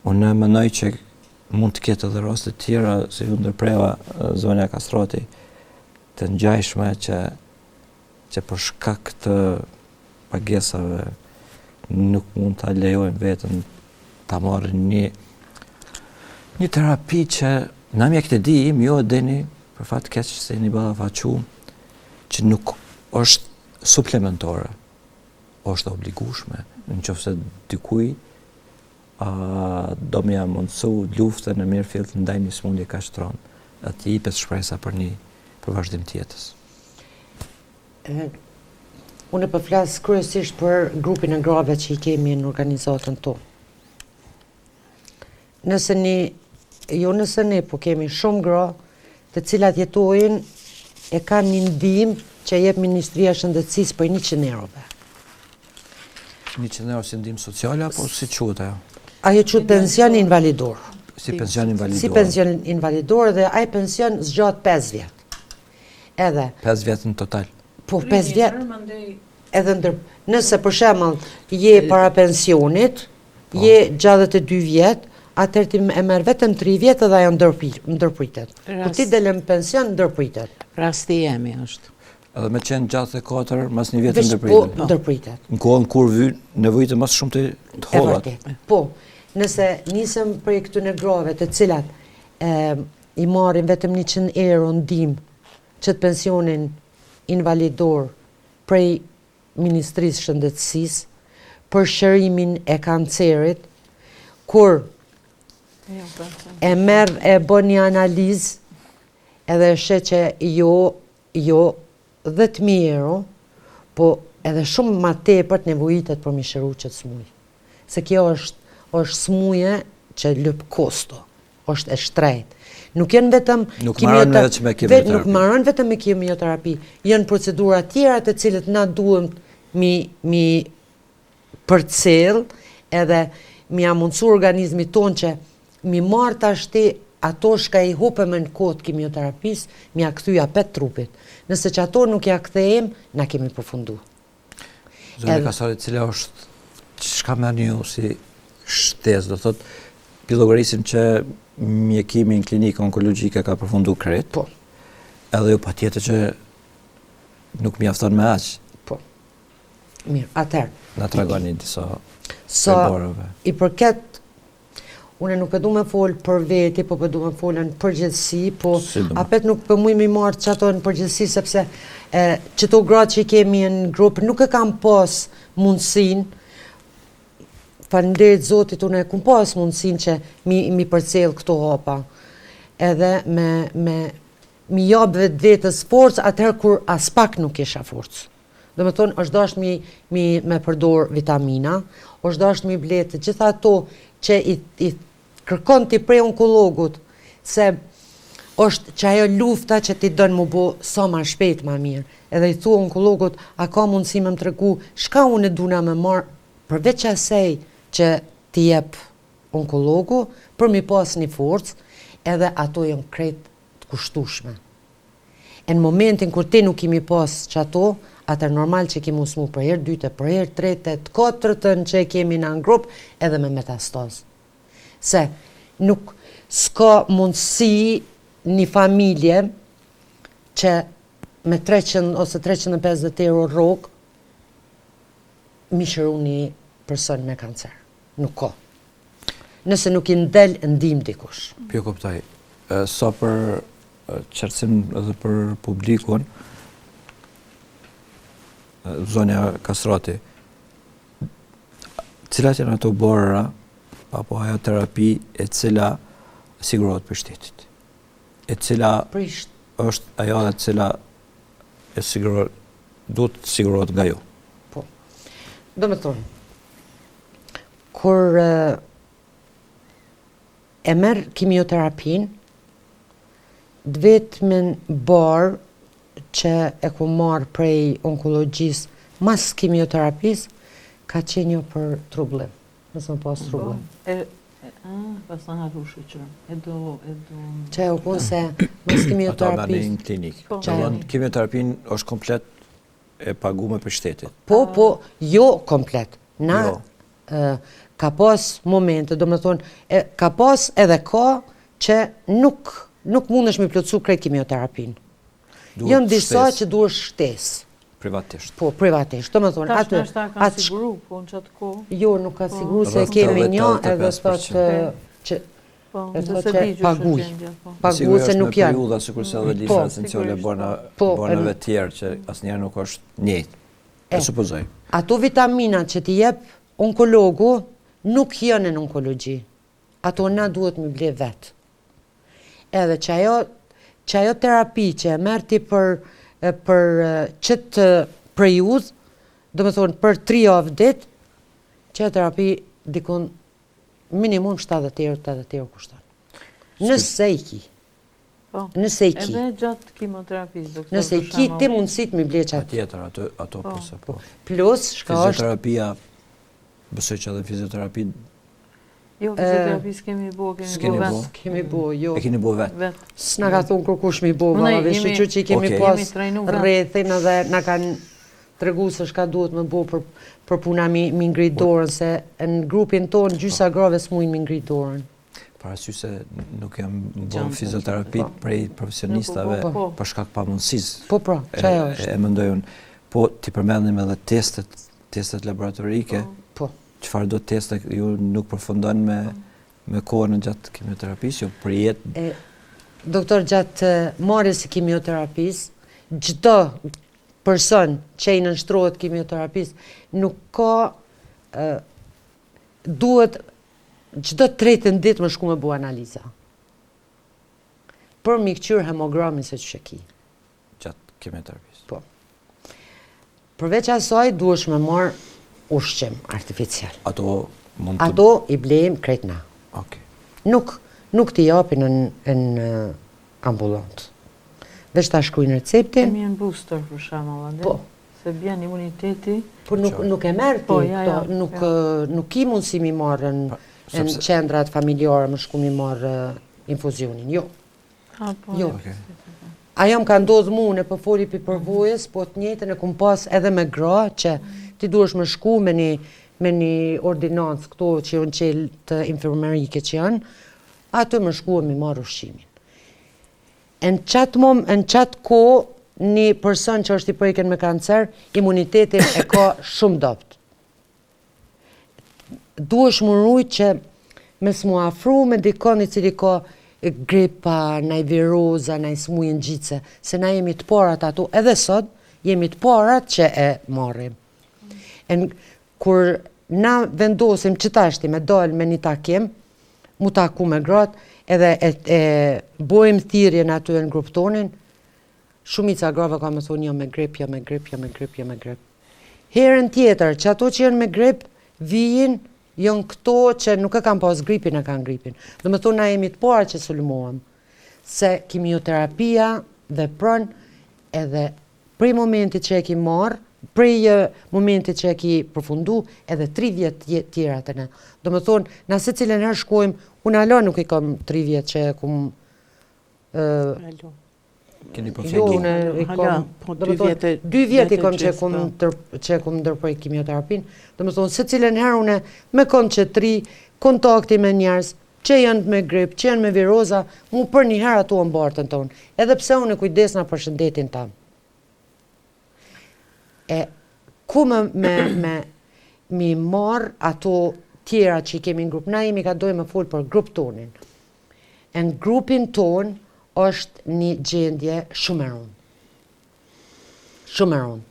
Unë mendoj që mund të ketë edhe raste të tjera, se ju ndërpreva zonja Kastrati, të ngjajshme që që për shkak të pagesave nuk mund ta lejojnë veten ta marrin një një terapi që na mjekët e dimë, ju e dini, për fat keq se jeni ballafaqu, që nuk është suplementore, është e obligushme, në qoftë se dikuj a, do me ia mundësu luftën e mirëfilltë ndaj një smundje kaq të rëndë, dhe t'i jepet shpresa për një për vazhdim të jetës. Unë po flas kryesisht për grupin e grave që i kemi në organizatën tonë. Nëse një, jo nëse ne, po kemi shumë gra të cilat jetojnë e kanë një ndihmë që jep Ministria e Shëndetësisë për 100 eurove. 100 euro si ndihmë sociale apo si quhet ajo? Ajo quhet pension invalidor. Si pension invalidor. Si pension invalidor dhe ai pension zgjat 5 vjet. Edhe 5 vjet në total. Po 5 vjet. Edhe ndër nëse për shembull je para pensionit, po. je 62 vjet, atëherë ti e merr vetëm 3 vjet edhe ajo ndërpritet. Kur ti del në pension ndërpritet. Rasti jemi është. Edhe me qenë 64, mas një vjet ndërpritet. Po, ndërpritet. Në kohën kur vyn nevojitet më shumë të të hollat. Po, nëse nisem prej këtyne grave të cilat e, i marrin vetëm 100 euro ndihmë qët pensionin invalidor prej Ministrisë Shëndetësisë për shërimin e kancerit, kur e merr e bën një analizë edhe e sheh që jo jo 10.000 euro, po edhe shumë ma tepër të nevojitet për mi shëru qët smuje. Se kjo është, është smuje që lyp kosto, është e shtrejtë. Nuk janë vetëm nuk maron vetëm me kimioterapi. Nuk maron vetëm me kimioterapi. Janë procedura tjera të cilët na duhem mi mi përcjell edhe mi ja mundësu organizmit tonë që mi marrë tashti ato shka i hupëm në kohë të kimioterapisë, mi ja kthy apet trupit. Nëse që ato nuk ja kthejmë, na kemi përfundu. Zonja Kastrati, cila është, çka merrni ju si shtesë, do thotë, po llogarisim që mjekimi në klinikë onkologjike ka përfundu krejt. Po. Edhe ju patjetër që nuk mjafton me aq. Po. Mirë, atëherë. Na tregoni disa Sa i përket Unë nuk po du me fol për veti, po po du me fol në përgjithësi, po apet nuk po muj me marrë qato në përgjithësi, sepse e, qëto gratë që i kemi në grup nuk e kam pas mundësin, faleminderit Zotit, unë e kum pas mundësin që mi, mi përcjell këto hapa, edhe me, me, mi jap vetvetes forcë atëherë kur aspak nuk kisha forcë. Do me thonë, është dasht mi, mi me përdor vitamina, është dasht mi ble të gjitha ato që i, i kërkon ti prej onkologut, se është që ajo lufta që ti don mu bo sa ma shpejt ma mirë. Edhe i thu onkologut, a ka mundësi me më tregu, shka unë e duna me marë, përveç asaj që ti jep onkologu, për mi pas një forcë, edhe ato janë krejt të kushtushme. E në momentin kur ti nuk ki mi pas qato, atëherë normal që ki mu smu për herë dyte, për herë trete, të katërtën që e kemi në grup, edhe me metastazë. Se nuk s'ka mundësi një familje që me 300 ose 350 euro rrogë mi shëru një person me kancer. Nuk ka. Nëse nuk i del ndihmë dikush. Po ju kuptoj. Sa për qartësim edhe për publikun, zonja Kastrati, cilat janë ato barëra apo ajo terapi e cila sigurohet prej shtetit? E cila është ajo e cila e sigurohet, duhet të sigurohet nga ju? Po. Do me thonë, kur e merr kimioterapinë, të vetmin bar që e ku marrë prej onkologjisë mas kimioterapisë, ka qenë jo për trubllim, mos me pas trubllim. E, pas në harru shyqyr, e do, e do... Që e u konë se mas kimioterapisë... Ata merrni në klinikë. Po. Kimioterapinë është komplet e pagume prej shtetit. Po, po, jo komplet. Na, jo. Ka pas momente, domethonë, ka pas edhe ka që nuk, nuk mundesh me plotësu krejt kimioterapinë. Janë disa që duhet shtesë. Privatisht. Po, privatisht. Domethonë, atë... Tash nashta kanë siguru, po në qatë kohë. Jo, nuk ka po. siguru se kemi një edhe thotë që Po, e thotë që paguj. Po. Paguj se nuk janë. Periudha, sikurse edhe lista po. esenciale bona, po, bonave tjerë që asnjëherë nuk është njëjtë. E supozoj. Ato vitaminat që t'i jep onkologu nuk janë në onkologji. Ato na duhet mi ble vetë. Edhe që ajo, që ajo terapi që e merr ti për, për qëtë periudhë, domethonë për 3 javë ditë, që ajo terapi dikun minimum 70 euro, 80 euro kushton. Nëse i ki. Po. Nëse i ki. Edhe gjatë kimoterapisë, doktor. Nëse i ki ti mundësit mi ble qatë. Patjetër, ato, ato po, po, po. Plus, shka është... Fizioterapia, besoj që edhe fizioterapi... Jo, fizioterapi s'kemi bo, kemi bo vetë. Kemi bo, jo. E keni bo vetë. Vet. S'na ka thonë kërkush mi bo, valla, shyqyr që i kemi pas rrethin edhe na kanë tregu se shka duhet me bo për, për puna mi, mi ngrit po. dorën, se në grupin tonë gjysa grave s'mujnë mi ngrit dorën. Për arsye se nuk janë bo fizioterapi po. prej profesionistave po, po. për shkak pamundësisë. Po pra, qajo është. E, e mendoj unë. Po t'i përmendim edhe testet, testet laboratorike. Po. Çfarë do teste ju nuk përfundon me me kohën gjatë kimioterapisë, jo për jetë. E, doktor, gjatë marrjes së kimioterapisë, çdo person që i nënshtrohet kimioterapisë, nuk ka e, duhet çdo tretën ditë me shku me bu analiza. Për mi këqyrë hemogramin se qysh e ki. Gjatë kimioterapisë. Po. Përveç asaj, duhesh me marrë ushqim artificial. Ato mund të... Ato i blejmë krejt na. Okej. Nuk, nuk t'i japin në, në ambulant. Veç ta shkrujnë receptin. Immune booster, për shembull, a Po. Se bjen imuniteti. Po nuk, nuk e merr ti, po, ja, ja, nuk, ja. nuk ki mundësi mi marrë në, në qendrat familjare me shku mi marrë infuzionin, jo. A, po, jo. Okay. Ajo më ka ndodhë mu, unë po foli pi përvojës, po të njëjtën e kum pas edhe me gra, që ti duhesh me shku me një, me një ordinancë këto që janë qelë të infermerike që janë, aty me shku e mi marrë ushqimin. E në qatë mom, në qatë kohë, një person që është i preken me kancer, imunitetin e ka shumë dobt. Duhesh mu rujt që me s'mu afru me dikon i cili ka gripa, naj viroza, naj smuje ngjitëse, se na jemi të parat ato, edhe sot, jemi të parat që e marrim. E kur na vendosim që tashti me dalë me një takim, mu taku me gratë, edhe e, e bojmë thirrjen aty në grup tonin, shumica grave ka me thonë jo me grip, jo me grip, jo me grip, jo me grip. Herën tjetër, që ato që janë me grip, vijin, janë këto që nuk e kanë pas gripin, e kanë gripin. Do me thonë, na jemi të parë që sulmohem, se kimioterapia vepron edhe Prej momentit që e ki marrë, prej momentit që e ki përfundu, edhe 3 vjet tjera të ne. Do me thonë, na secilën herë shkojmë, unë hala nuk i kam 3 vjet që e kum... Keni po Jo, unë i kam, po, do me thonë, 2 vjet i kam që e kum, që e kum ndërprej kimioterapinë. Do me thonë, secilën herë unë me kom që 3, kontakti me njerëz, që janë me grip, që janë me viroza, mu për një herë ato mbarten tonë, edhe pse unë e kujdesna për shëndetin tam. E ku me, me, me mi marr ato tjera që i kemi në grup, na jemi ka dojmë me folë për grup tonin. E në grupin ton është një gjendje shumë e rëndë. Shumë e rëndë.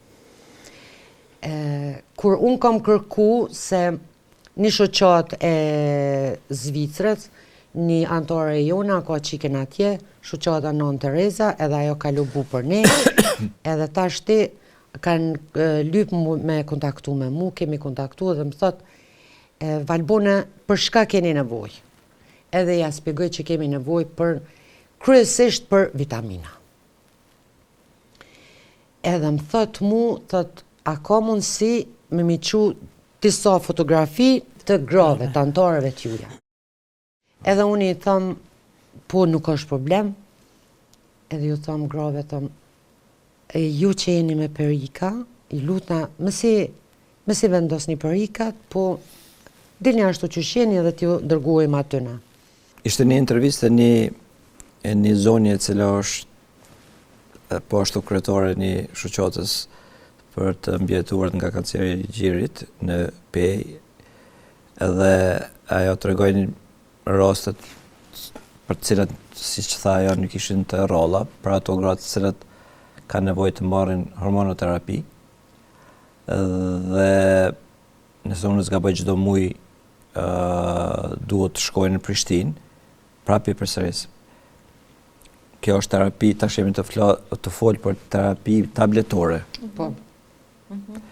E, kur unë kam kërku se një shoqatë e Zvicrës, një antare e jona ka qikën atje, shoqata Nënë Tereza, edhe ajo ka lobu për ne, edhe tashti kanë lyp me kontaktu me mu, kemi kontaktu edhe më thot, Valbone, për shka keni nevojë? Edhe ja spjegoj që kemi nevojë për, kryesisht për vitamina. Edhe më thot mu, thot, a ka mundësi me mi qu disa fotografi të grave, të antareve të juja. Edhe unë i tham, po nuk është problem, edhe ju tham grave, tham, e ju që jeni me perika, i lutna, mësi, mësi vendosni perikat, po Dilni ashtu qysh jeni edhe t'ju dërguim atyne. Ishte një intervistë e një e një zonje e cila është po ashtu kryetare e një shoqatës për të mbijetuarit nga kanceri i gjirit në Pejë edhe ajo tregoi rastet për të cilat, siç tha ajo, nuk ishin të rralla, për ato gratë të cilat kanë nevojë të marrin hormonoterapi. Dhe nëse unë s'gaboj çdo muaj duhet të shkojnë në Prishtinë, prapë i përsëris. Kjo është terapi, tash jemi tu fla, tu folë për terapi tabletore. Po. Mm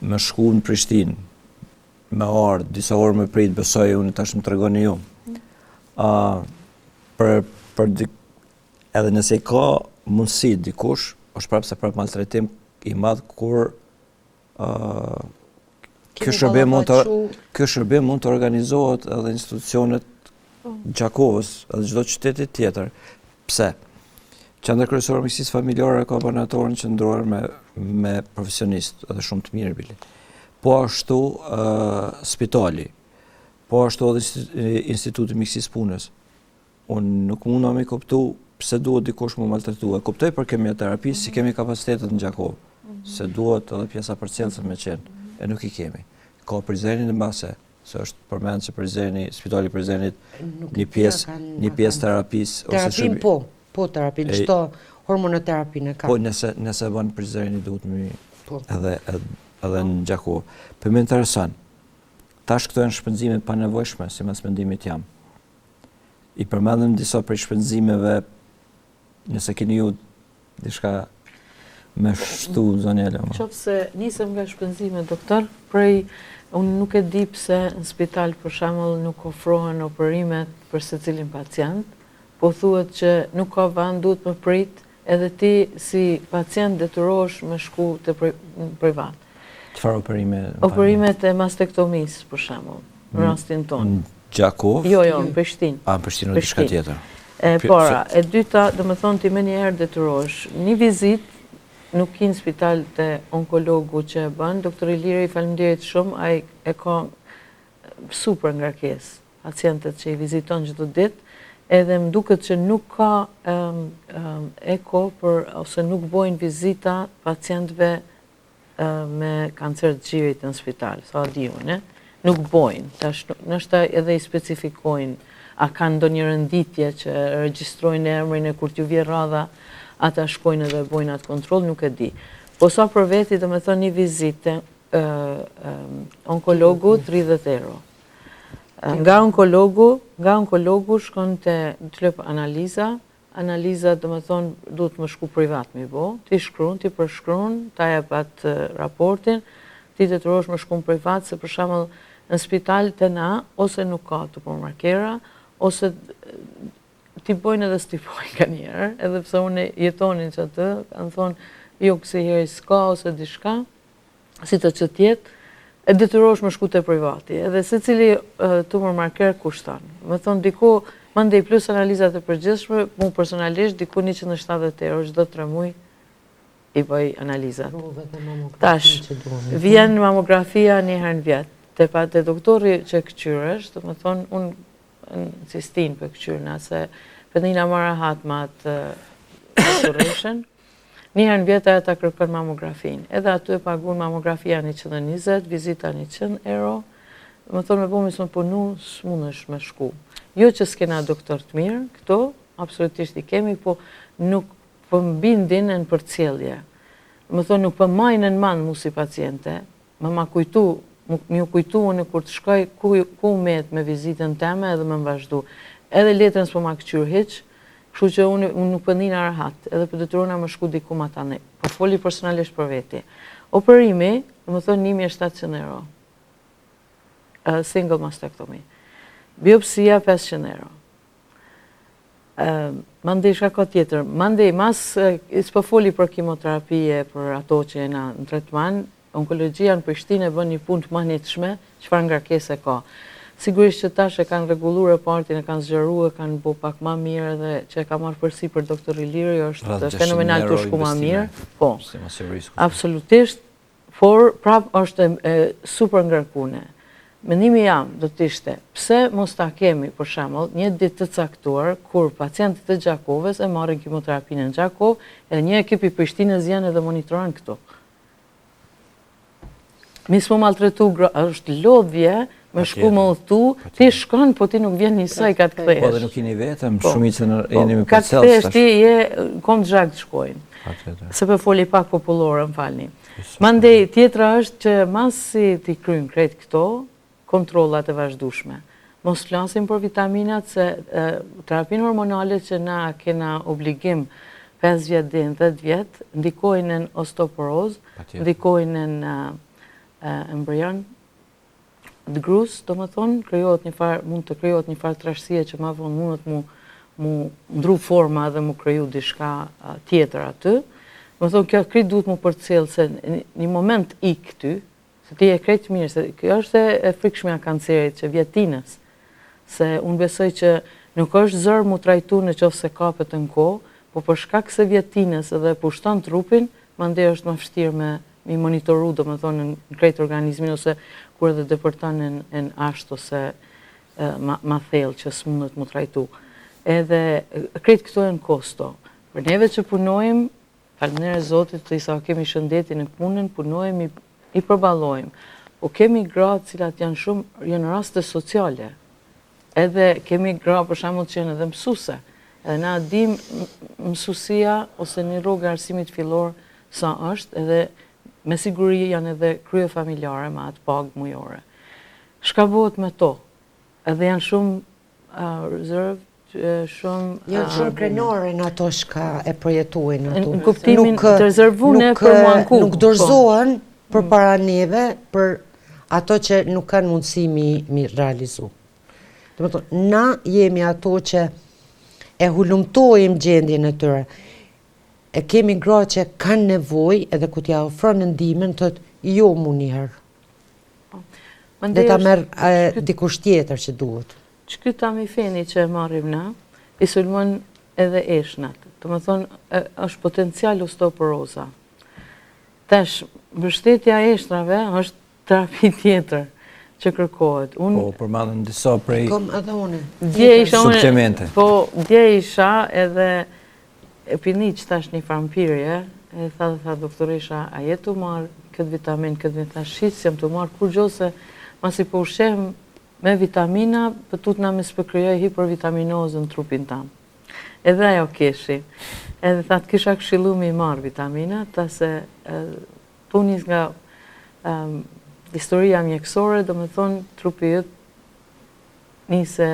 Me shku në Prishtinë, me ardhë, disa orë me prit, besoj unë tash më tregoni ju. Mm uh, për, për dik, edhe nëse ka mundësi dikush, është prapë se prapë maltretim i madh kur Ky shërbim mund të ky shërbim mund të organizohet edhe institucionet po. Gjakovës edhe çdo qyteti tjetër. Pse? Qendra kryesore e mjekësisë familjare ka laboratorin qendror me me profesionistë edhe shumë të mirë bile. Po ashtu ë spitali, po ashtu edhe Instituti i Mjekësisë Punës. Unë nuk mundna me kuptu pse duhet dikush me u maltretu. E kuptoj për kemioterapi, s'i kemi kapacitetet në Gjakovë, mm -hmm. se duhet edhe pjesa përcjellëse me qenë, e nuk i kemi. Ka Prizrenin në base, se është përmend që Prizreni, spitali Prizrenit, një pjesë, një pjesë terapisë, ose Terapin po, po terapin, çdo hormonoterapinë e ka. Po, nëse, nëse bën Prizreni duhet me po. edhe, edhe, edhe në Gjakovë. Për më intereson, tash këto janë shpenzime të panevojshme, simas mendimit jam. I përmendëm disa prej shpenzimeve, nëse keni ju diçka me shtu, zonja Lama. Qoftë se nisem nga shpenzimet, doktor, prej unë nuk e di pse në spital për shembull nuk ofrohen operimet për secilin pacient, po thuhet që nuk ka vend, duhet me prit, edhe ti si pacient detyrohesh me shku te privat. Çfarë operime? Operimet e mastektomisë, për shembull, në mm. rastin tonë. Në Gjakovë? Jo, jo, në Prishtinë. A, në Prishtinë, diçka tjetër. E para, e dyta, domethënë ti menjëherë detyrohesh. Një vizitë, nuk ki në spital te onkologu që e bën, doktor Iliri, faleminderit shumë, ai e ka super ngarkesë. pacientët që i viziton çdo ditë, edhe më duket që nuk ka eko për ose nuk bojnë vizita pacientëve me kancer të gjirit në spital, sa di unë, nuk bojnë, tash ndoshta edhe i specifikojnë, a kanë ndonjë renditje që regjistrojnë emrin e kur t'ju vjen radha, ata shkojnë edhe bojnë atë kontroll, nuk e di. Po sa për veti, domethënë një vizitë onkologu 30 euro. Nga onkologu, nga onkologu shkon te të lyp analiza, analiza domethonë duhet me shku privat me i bo, ti shkrun, ti përshkrun, ta jep atë raportin, ti detyrohesh me shku në privat, se për shembull në spital te na, ose nuk ka tumor markera, ose t'i bojnë edhe s't'i bojnë kanjëherë, edhe pse unë jetonin që atë, kanë thonë, jo kësi herë s'ka ose diçka, sido që të jetë, e detyrohesh me shku te privati. Edhe secili tumor marker kushton. Domethonë, diku, mandej plus analizat e përgjithshme, mu personalisht, diku 170 euro, çdo 3 muj, i bëj analizat. Tash, vjen mamografia një herë në vjet. Te pa te doktori që këqyresh, domethonë, unë në Sistinë për këqyrna, se për një ma rahat me atë doktoreshën, Një herë në vjet ajo ta kërkon mamografinë. Edhe aty e pagun mamografia 120, vizita 100 euro. Domethonë me bo me punu, s'mundesh me shku. Jo që s'kena doktor të mirë, këto, absolutisht i kemi, po nuk po më bindin në përcjellje. Domethonë, nuk po majnë në mend mu si paciente, Me ma kujtu, me ju kujtu unë kur të shkoj, ku, ku met me vizitën teme edhe me më vazhdu. Edhe letrën s'po ma këqyr hiq, kështu që unë, unë nuk po ndihna rahat, edhe po detyrohna me shku diku ma tani. Po foli personalisht për veti. Operimi, domethonë 1700 euro. Single mastectomy. Biopsia 500 euro. Mandej çka ka tjetër, mandej mas, s'po foli për kimoterapi e për ato që jena në tretman, onkologjia në Prishtinë e bën një punë të mahnitshme, çfarë ngarkese ka. Sigurisht që tash e kanë rregullu repartin, e kanë zgjeru, e kanë bo pak ma mirë edhe që e ka marrë përsipër doktor Iliri, është fenomenal tu shku ma mirë. Po, absolutisht, por prap është e super ngarkune. Mendimi jem do të ishte, pse mos ta kemi, për shembull, një ditë të caktuar kur pacientët e Gjakovës e marrin kimoterapinë në Gjakovë, edhe një ekip i Prishtinës vjen edhe monitoron këtu. Mos m'u maltretu, është lodhje, me shku me udhëtu, ti shkon, po ti nuk vjen njësoj ka të kthehesh. Po dhe nuk jeni vetëm, po, shumicën po, jeni me përcjellës. Ka të kthehesh ti je, kom të zhak të shkojnë. Se po foli pak popullore, më falni. Mandej, tjetra është që masi t'i kryjnë krejt këto, kontrollat e vazhdushme. Mos flasim për vitaminat se terapinë hormonale që na kena obligim 5 vjet deri në 10 vjet, ndikojnë në osteoporozë, ndikojnë në embrion të grus, domethonë, krijohet një farë, mund të krijohet një farë trashësie që ma vonë mundet mu, mu ndru forma dhe mu kriju diçka tjetër aty. Domethonë, kjo krejt duhet mu përcjell se një moment ik ty, se ti je krejt mirë, se kjo është e frikshmja e kancerit që vjen tinës, se unë besoj që nuk është zor mu trajtu në qoftë se kapet në kohë, po për shkak se vjen tinës edhe pushton trupin, mandej është më vështirë me mi monitoru, domethonë, në krejt organizmin, ose kur edhe depërton në asht, ose ma, ma thellë që s'mundet mu trajtu. Edhe krejt këto janë kosto. Për neve që punojmë, faleminderit Zotit, të isa kemi shëndetin e punën, punojmë, i, i përballojmë. Po kemi gra të cilat janë shumë, janë raste sociale. Edhe kemi gra për shembull që janë edhe mësuse. Edhe na dim mësusia ose një rrogë e arsimit fillor sa është edhe me siguri janë edhe kryefamiljare me atë pagë mujore. Shka bëhet me to? Edhe janë shumë reserved, shumë... Janë shumë krenare në ato shka e përjetojnë ato. Në kuptimin të rezervune për mu anku. Nuk dorëzohen po. përpara neve për ato që nuk kanë mundësi mi, mi realizu. Domethonë, na jemi ato që e hulumtojmë gjendjen e tyre. E kemi gra që kanë nevojë edhe kur t'ja ofron ndihmën, thotë, jo mu njëherë. Po. Le ta merr dikush tjetër që duhet. Qeky tamifeni që e marrim na, i sulmon edhe eshtnat. Domethonë, është potencial osteoporoza. Tash, mbështetja e eshtrave është terapi tjetër që kërkohet. Unë po përmendën disa prej Kom edhe unë. Dje isha unë. Suplemente. Po, dje isha edhe e pi niq tash një farë mpirje, e tha dhe tha doktoresha, a je tu marrë këtë vitamin, këtë vitamin, thash hiç s'jam tu marrë kurgjo se masi po ushqehem me vitamina, po tutna mos po krijoj hipervitaminozë në trupin tam. Edhe ajo keshi. Edhe tha të kisha këshillu me i marrë vitamina, tha se tu nis nga historia mjekësore, domethonë trupi yt nise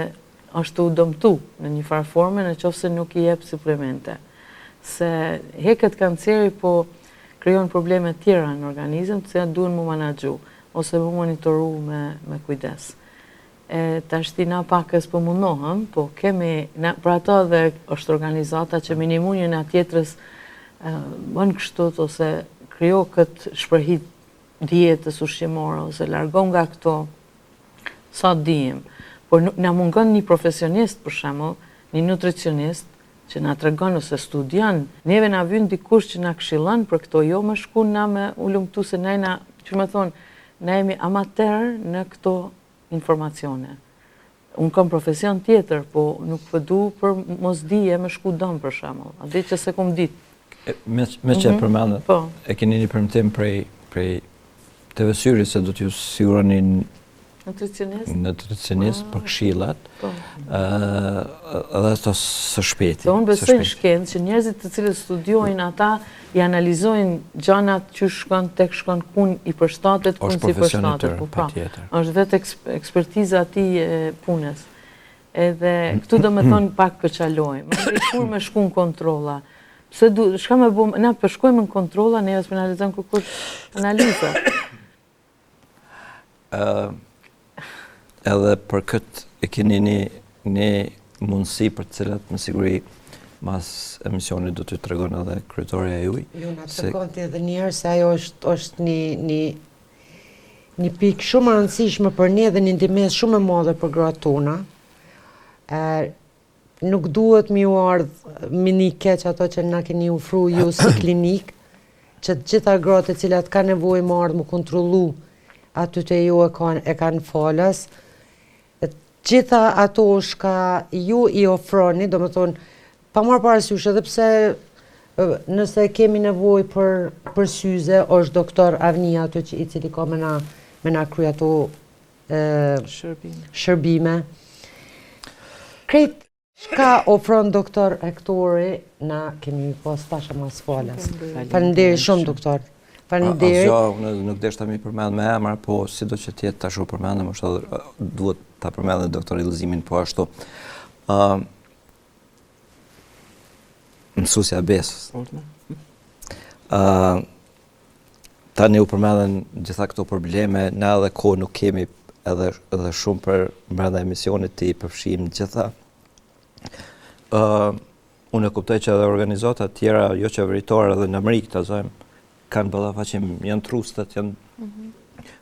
është tu u dëmtu në një farë forme në qoftë se nuk i jep suplemente. Se heket kanceri po krijon probleme tjera në organizëm, të cilat duhen mu manaxhu, ose mu monitoru me, me kujdes. E tashti na pakës po mundohem, po kemi, na, për ato edhe është organizata që me nimu njëna tjetrës bën kështu ose krijo këtë shprehi dietës ushqimore ose largo nga këto sa dijim. Por na mungon një profesionist për shembull, një nutricionist që na tregon ose studion, neve na vyn dikush që na këshillon për këto, jo me shku na me hulumtu se na jena, që me thonë, na jemi amater në këto informacione. Unë kam profesion tjetër, po nuk po du për mosdije me shku dëm për shembull. A di që s'e kom ditë. Me, me që e mhm. përmendët, po. e keni një premtim prej, prej TV Syri se do t'ju siguroni Nutricionist? Nutricionist për këshillat, po. edhe ato së shpejti. Po unë besoj në shkencë që njerëzit të cilët studiojnë ata i analizojnë gjanat që shkon tek shkon kun i përshtatet, kun s'i përshtatet. Po pra, është vetë ekspertiza e atij punës. Edhe këtu domethonë pak përçalojmë. Më kur me shku në kontrolla. Pse du, shka me bo, na po shkojmë në kontrolla, ne s'po na lexon kërkush analiza. Edhe për këtë e keni një, një mundësi për të cilat me siguri mas emisionit do t'ju tregon edhe kryetorja juaj. Jo, na tregon ti edhe njëherë se ajo është, është një, një, një pikë shumë e rëndësishme për ne dhe një ndihmesë shumë e madhe për gratë tona. E, Nuk duhet me ju ardhë me ni keq ato që na keni ofru ju si klinikë, që të gjitha gratë e cilat kanë nevojë me ardhë mu kontrollu aty te ju e kanë e kanë falas. Gjitha ato shka ju i ofroni, domethonë, pa marrë parasysh edhe pse nëse kemi nevojë për për syze, është doktor Avnia aty që i cili ka me na me na kry ato e, shërbime. shërbime. Krejt Çka ofron doktor Hektori, na kemi pas tash e mas falas. Faleminderit shumë doktor. Faleminderit. Asgjë, unë nuk deshta mi përmend me emër, po sido që të jetë tash u përmendëm, është edhe duhet ta përmend edhe doktor Ilzimin po ashtu. Ë uh, mësuesja e Besës. Ë uh, tani u përmendën gjitha këto probleme, na edhe kohë nuk kemi edhe edhe shumë për brenda emisionit t'i përfshijmë gjitha. Ë uh, unë e kuptoj që edhe organizata të tjera jo qeveritare edhe në Amerikë ta zojmë kanë ballafaqim, janë trustet, janë mm -hmm.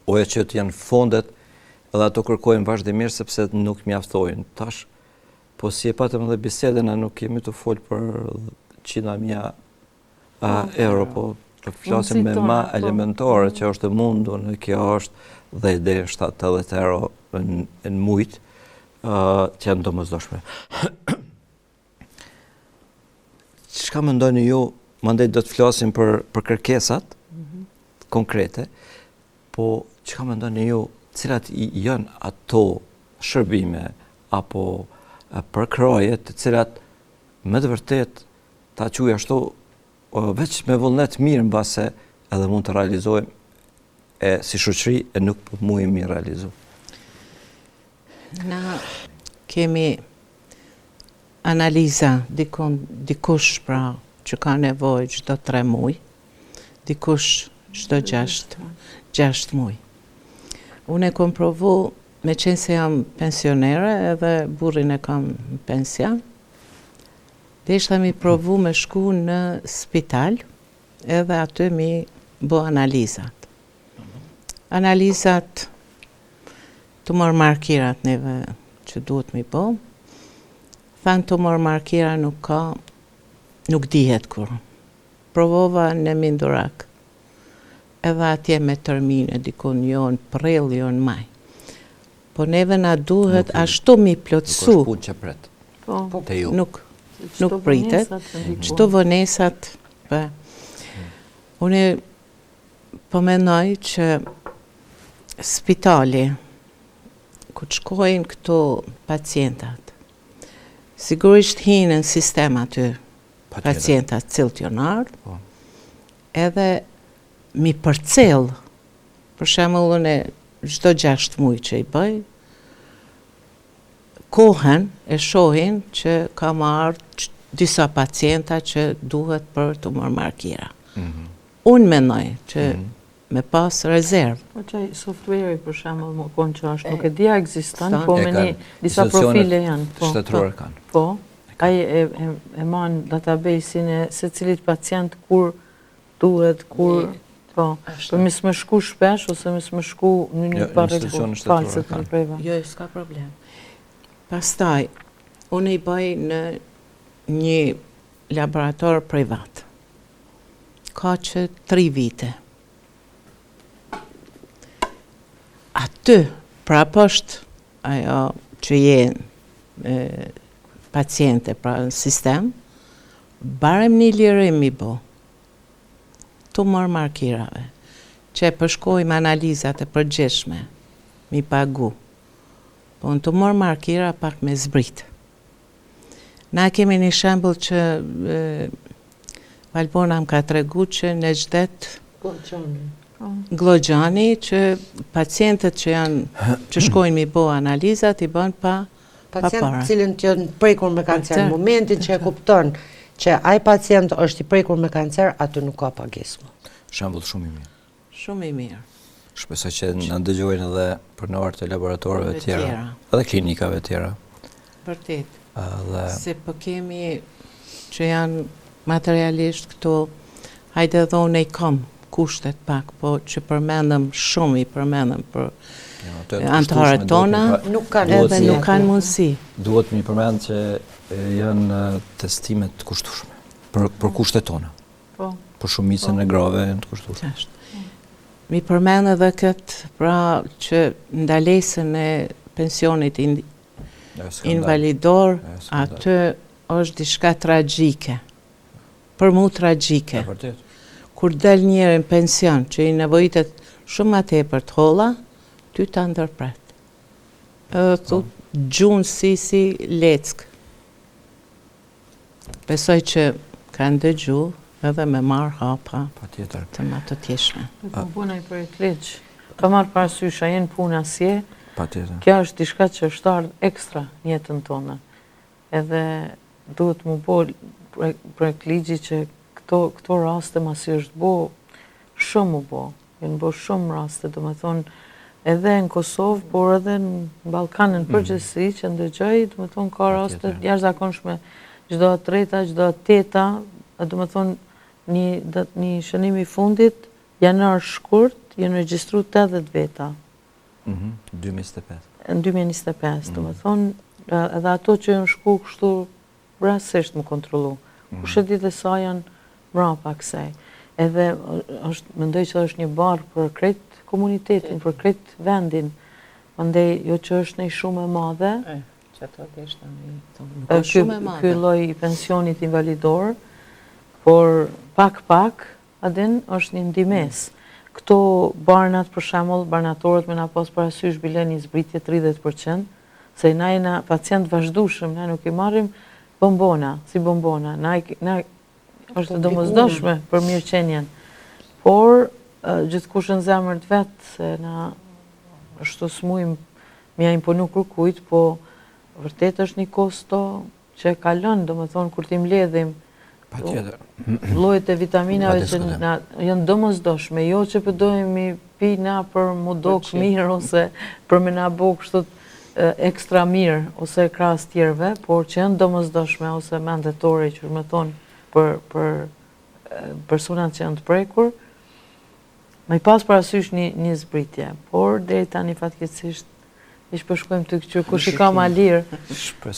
OJQ-të janë fondet edhe ato kërkojnë vazhdimisht sepse nuk mjaftojnë. Tash po si e patëm edhe bisedën, na nuk jemi tu folë për qindra mija po, euro, po të flasim me ma po. elementare që është e mundur, në kjo është 10 deri në 70 euro në, në mujt, uh, që janë domosdoshme. Çka mendoni ju, mandej do të flasim për, për kërkesat mm -hmm. konkrete, po çka mendoni ju, cilat janë ato shërbime apo përkrahje të cilat me të vërtet ta quaj ashtu, veç me vullnet mirë mbase edhe mund të realizojmë e si shoqëri e nuk po mujmë mi realizu. Na kemi analiza dikun, dikush pra që ka nevojë çdo 3 muj, dikush çdo 6, 6 muj. Unë e kom provu, meqenëse jam pensionere edhe burrin e kam në pension, Deshta mi provu me shku në spital edhe aty mi bo analizat. Analizat tumor markirat neve që duhet mi bo. Thanë tumor markira nuk ka, nuk dihet kur. Provova në Emin Durak. Edhe atje me termine, dikun jo në prill, jo në maj. Po neve na duhet ashtu mi plotësu. Nuk është punë që pret. Po. po. Te ju. Nuk, nuk pritet. Qëto vonesat, po. Unë po mendoj që spitali, ku të shkojnë këto pacientat, sigurisht hinë në sistem aty, pacientat cilët janë ardhë, po. edhe mi përcjell, për shembull unë çdo 6 muaj që i bëj, kohën e shohin që ka marrë disa pacienta që duhet për tumor markira. Mm -hmm. Unë mendoj që mm -hmm. me pas rezervë. Po qaj software-i për shembull më konë që është, nuk e di a ekziston, po me një disa profile janë. Po, shtetërore po. kanë. Po, ai e, e, e man database-in e secilit pacient kur duhet, kur, po, për mos me shku shpesh, ose mos me shku në një jo, parregull, falë se të preva. Jo, s'ka problem. Pastaj, unë i bëj në një laborator privat. Ka që tri vite. Aty, prapë është ajo që je paciente, pra në sistem, barem një lirim i bo, tumor markirave, që e përshkojmë analizat e përgjithshme, mi pagu. Po në tumor markira pak me zbrit. Na kemi një shembull që Valbona më ka tregu që në çdet Gllogjani që pacientët që janë që shkojnë mi bo analizat i bën pa Pacient të cilën që janë prekur me kancer, në momentin që e kupton që ai pacient është i prekur me kancer, aty nuk ka pagesë më. Shembull shumë i mirë. Shumë i mirë. Shpresoj që na dëgjojnë edhe pronarët e laboratorëve të tjera, edhe klinikave të tjera. Vërtet. Edhe se po kemi që janë materialisht këto, hajde edhe unë i kam kushtet pak, po që përmendëm shumë i përmendëm për anëtarët tona, nuk kanë edhe nuk kanë mundësi. Duhet mi përmend që janë testime të kushtueshme për për kushtet tona. Po. Për shumicën e po. grave janë të kushtueshme. Është. Mi përmend edhe këtë, pra që ndalesën e pensionit invalidor, aty është diçka tragjike. Për mu tragjike. Kur del njeri në pension, që i nevojitet shumë ma tepër të holla, ty ta ndërpret. Edhe tu po. gjun si si leckë. Besoj që kanë dëgju edhe me marrë hapa të mëtutjeshme. Po po një projektligj, pa marrë parasysh a je n'punë a s'je, Patjetër. kjo është diçka që është ardhë ekstra në jetën tonë. Edhe duhet m'u bo projektligji që këto, këto raste masi është bo, shumë u bo. Janë bo shumë raste, domethonë, edhe në Kosovë, por edhe në Ballkan në mhm. përgjithësi, që ndëgjoj, domethonë, ka raste të jashtëzakonshme, çdo e treta, çdo e teta, domethonë, një, një shënim i fundit, janar shkurt, janë regjistru 80 veta. 2025. Mhm, në 2025, mhm. domethonë, edhe ato që janë shku kështu Rastësisht m'u kontrollu. Kush e di dhe sa janë mrapa kësaj. Edhe është, mendoj që është një barrë për krejt komunitetin, për krejt vendin. Mandej, jo që është një shumë e madhe. E, që ato dhe ishte një, nuk është shumë e madhe. Ky lloj i pensionit invalidor, por pak pak, a din, është një ndihmesë. Këto barnat, për shembull, barnatorët me na pas parasysh bile një zbritje 30%, Se na jena pacient vazhdueshëm, na nuk i marrim bombona, si bombona, na, na është e domosdoshme për mirëqenien. Por, gjithkush në zemër të vet, se na ashtu s'mujmë me ia imponu kërkujt, po vërtet është një kosto që e kalon, domethonë, kur t'i mbledhim llojet e vitaminave që na janë domosdoshme, jo që po dojmë mi pi na për m'u dok mirë ose për me na bo kështu ekstra mirë ose krahas tjerëve, por që janë domosdoshme ose mandatore, që me thonë, për, për personat që janë të prekur, me i pas parasysh një, një zbritje, por deri tani fatkeqësisht Ish po shkojmë të këqyr, kush i ka ma lirë,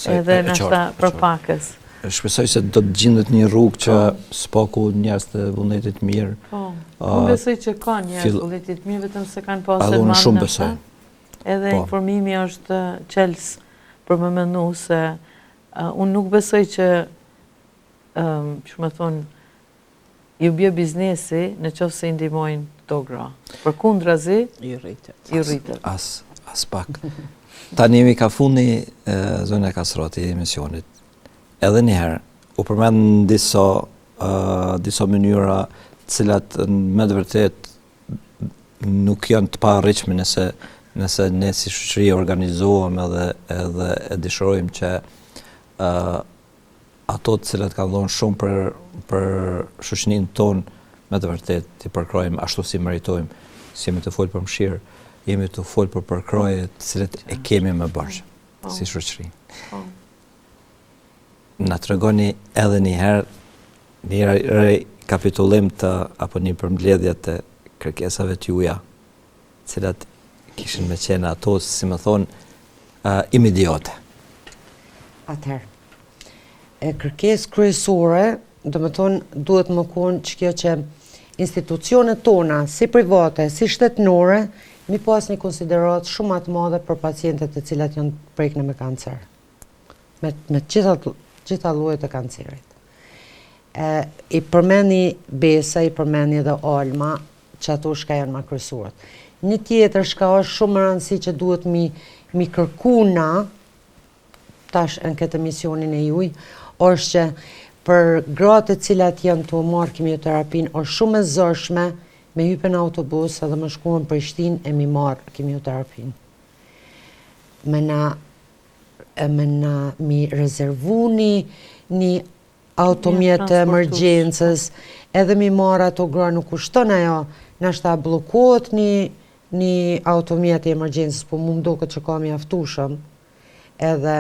edhe nashta për pakës. Shpresoj se do të gjindet një rrugë që po. s'paku njerëz të vullnetit mirë. Po, unë besoj që ka njerëz të vullnetit mirë, vetëm s'e kanë pasë në manë shumë besoj. Edhe po. informimi është çelës për me menu se unë nuk besoj që, që me thonë, Ju bje biznesi në qoftë se i ndihmojnë këto gra. Përkundrazi, ju rritet. Ju rritet. As, as pak. Tani jemi ka fundi zonja Kastrati i emisionit. Edhe një herë, u përmend disa, uh, disa mënyra të cilat me të vërtet nuk janë të paarritshme nëse nëse ne si shoqëri organizohem edhe edhe e dëshirojmë që uh, ato të cilat kanë dhënë shumë për për shoqërinë tonë, me të vërtetë t'i përkrahim ashtu si meritojmë. S'jemi tu folë për mëshirë, jemi tu folë për përkrahje të cilat e kemi me borxh po. si shoqëri. Po. Na tregoni edhe një herë një rekapitullim të apo një përmbledhje të kërkesave të juaja, të cilat kishin me qenë ato, si me thonë, uh, imediate. Atëherë, e kërkesë kryesore, domethonë, duhet me konë që kjo që institucionet tona, si private, si shtetnore, mi pas një konsideratë shumë ma të madhe për pacientët të cilat janë prekne me kancer. Me, me gjitha, gjitha llojet e kancerit. E, I përmeni Besa, i përmeni edhe Alma, që ato shka janë ma kryesoret. Një tjetër shka është shumë me rëndësi që duhet mi, mi kërku na, tash në këtë emisionin e juj, është që për gratë të cilat janë tu marrë kimioterapin, është shumë e zorshme me hypë në autobus edhe me shku në Prishtinë e mi marrë kimioterapin. Me na, e me na mi rezervu një, një automjet të emergjencës, edhe mi marrë ato gra nuk kushton ajo, nashta bllokohet një, një automjet i emergjencës, po mu m'doket që ka mjaftushëm, edhe,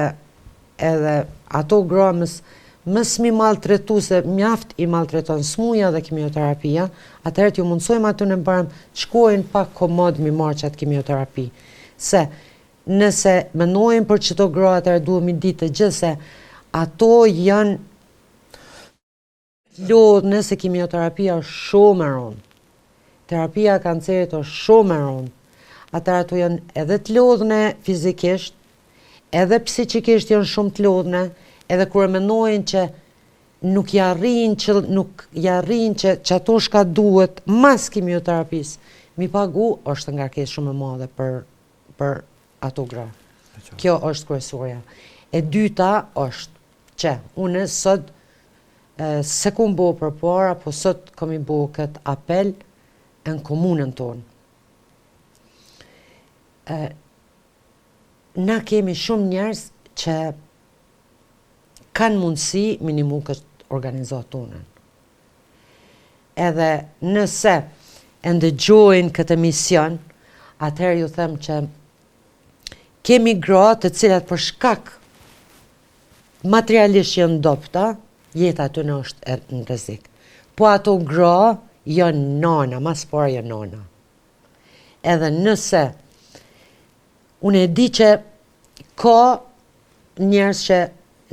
edhe ato gra mës, mës mi maltretu, se mjaft i maltreton smuja dhe kimioterapia, atëherë t'ju mundësojmë aty në barmë, të shkojnë pak komod mi marrë qatë kimioterapi. Se, Nëse mendojmë për qëto gra atëherë duhet mi ditë të gjithë se ato janë lodhë nëse kimioterapia është shumë e rëndë. Terapia e kancerit është shumë e rëndë. Atëherë ato janë edhe të lodhne fizikisht, edhe psiqikisht janë shumë të lodhne, edhe kur e mendojnë që nuk ja arrijnë që nuk ja arrijnë që qato shka duhet mas kimioterapisë mi pagu është ngarkesë shumë e madhe për për ato gra. Kjo është kryesorja. E dyta është që unë sot s'e kom bo përpara, po sot kom i bo këtë apel në komunën tonë. E, na kemi shumë njerëz që kanë mundësi mi nimu këtë organizatë tonën. Edhe nëse e ndëgjojnë këtë emision, atëherë ju them që kemi gra të cilat për shkak materialisht janë dobta, jeta e tyne është në rrezik. Po ato gra janë nana, mas pari janë nana. Edhe nëse unë e di që ka njerëz që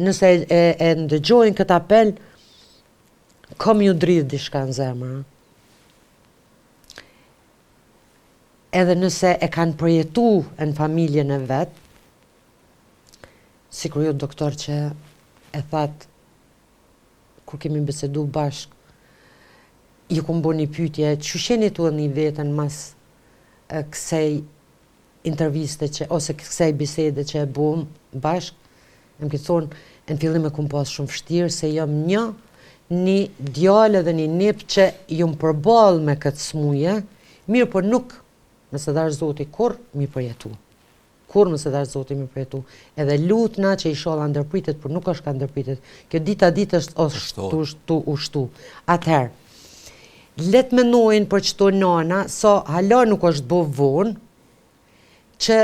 nëse e, e, e ndëgjojnë këtë apel, ka me ju dridh diçka në zemër. Edhe nëse e kanë përjetu në familjen e vet, sikur ju doktor që e thatë kur kemi bisedu bashkë, ju kom bo një pytje, qysh jeni tu e ni veten mas kësej interviste që, ose kësej bisede që e bom bashkë, e më ke thonë, në fillim e kom pas shumë vështirë, se jam një, një djalë edhe një nip që jam përballë me këtë smuje, mirë po nuk, mos e dhashtë Zoti, kurrë mi përjetu. Kurrë mos e dhashtë Zoti mi përjetu. Edhe lutna që ishalla ndërpritet, por nuk është ka ndërpritet. Kjo dita ditës është tu, tu u shtu. Atëherë, le të menojnë për qëto nana, sa hala nuk është bo vonë, që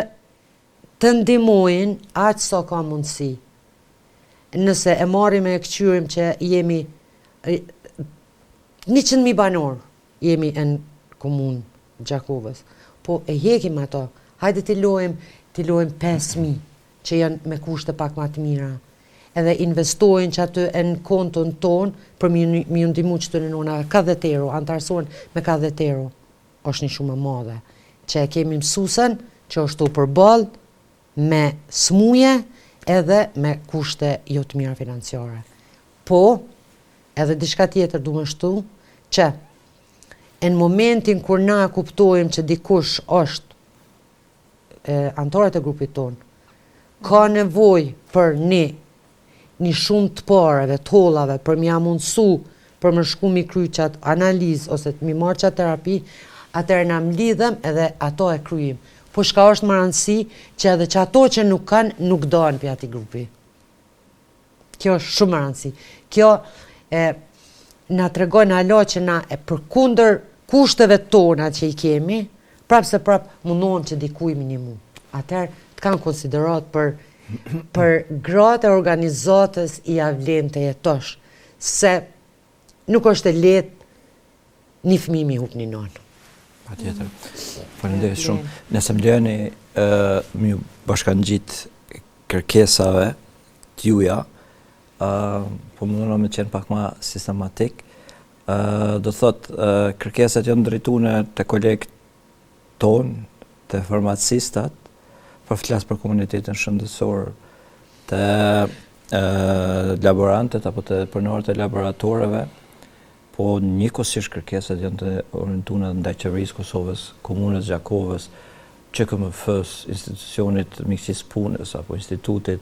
të ndihmojnë aq sa ka mundësi. Nëse e marrim e këqyrim që jemi 100.000 banorë, jemi në komunë Gjakovës. Po e hekim ato, hajde t'i lojmë, t'i lojmë 5.000, që janë me kushte pak ma të mira. Edhe investojnë që aty e në konton tonë për mi, mi ndihmu qëtyne nonave, ka 10 euro, antarësohen me ka 10 euro. është një shumë e madhe. Që e kemi mësusen, që është tu përball me smuje edhe me kushte jo të mira financiare. Po, edhe diçka tjetër du me shtu, që e në momentin kur na e kuptojmë që dikush është e, anëtarët e grupit tonë, ka nevojë për një një shumë të pareve, të hollave, për m'ja mundësu, për më shku mi kry qatë analizë, ose mi marrë qatë terapi, atëherë na mlidhem edhe ato e kryim. Po shka është më rëndësi, që edhe që ato që nuk kanë, nuk dahen prej atij grupi. Kjo është shumë e rëndësi. Kjo e, na tregon hala që na e përkundër kushteve tona që i kemi, prapë se prapë mundohem që dikuj mi nimu. Atëherë të kanë konsiderat për, për gratë e organizatës i ja vlen të jetosh, se nuk është e lehtë një fëmijë mi hup një nonë. Pa tjetër. Faleminderit shumë. Nëse më lejoni mi bashkangjit kërkesave t'juja, po mundohna me qenë pak ma sistematik, do të thotë, kërkesat janë drejtune te kolegët tonë, te farmacistat, po flas për komunitetin shëndetësor, te laborantet apo te pronarët e laboratoreve, po njëkohësisht kërkesat janë të orientuara ndaj qeverisë Kosovës, komunës Gjakovës, QKMF-së, institucionit Mjekësisë Punës apo institutit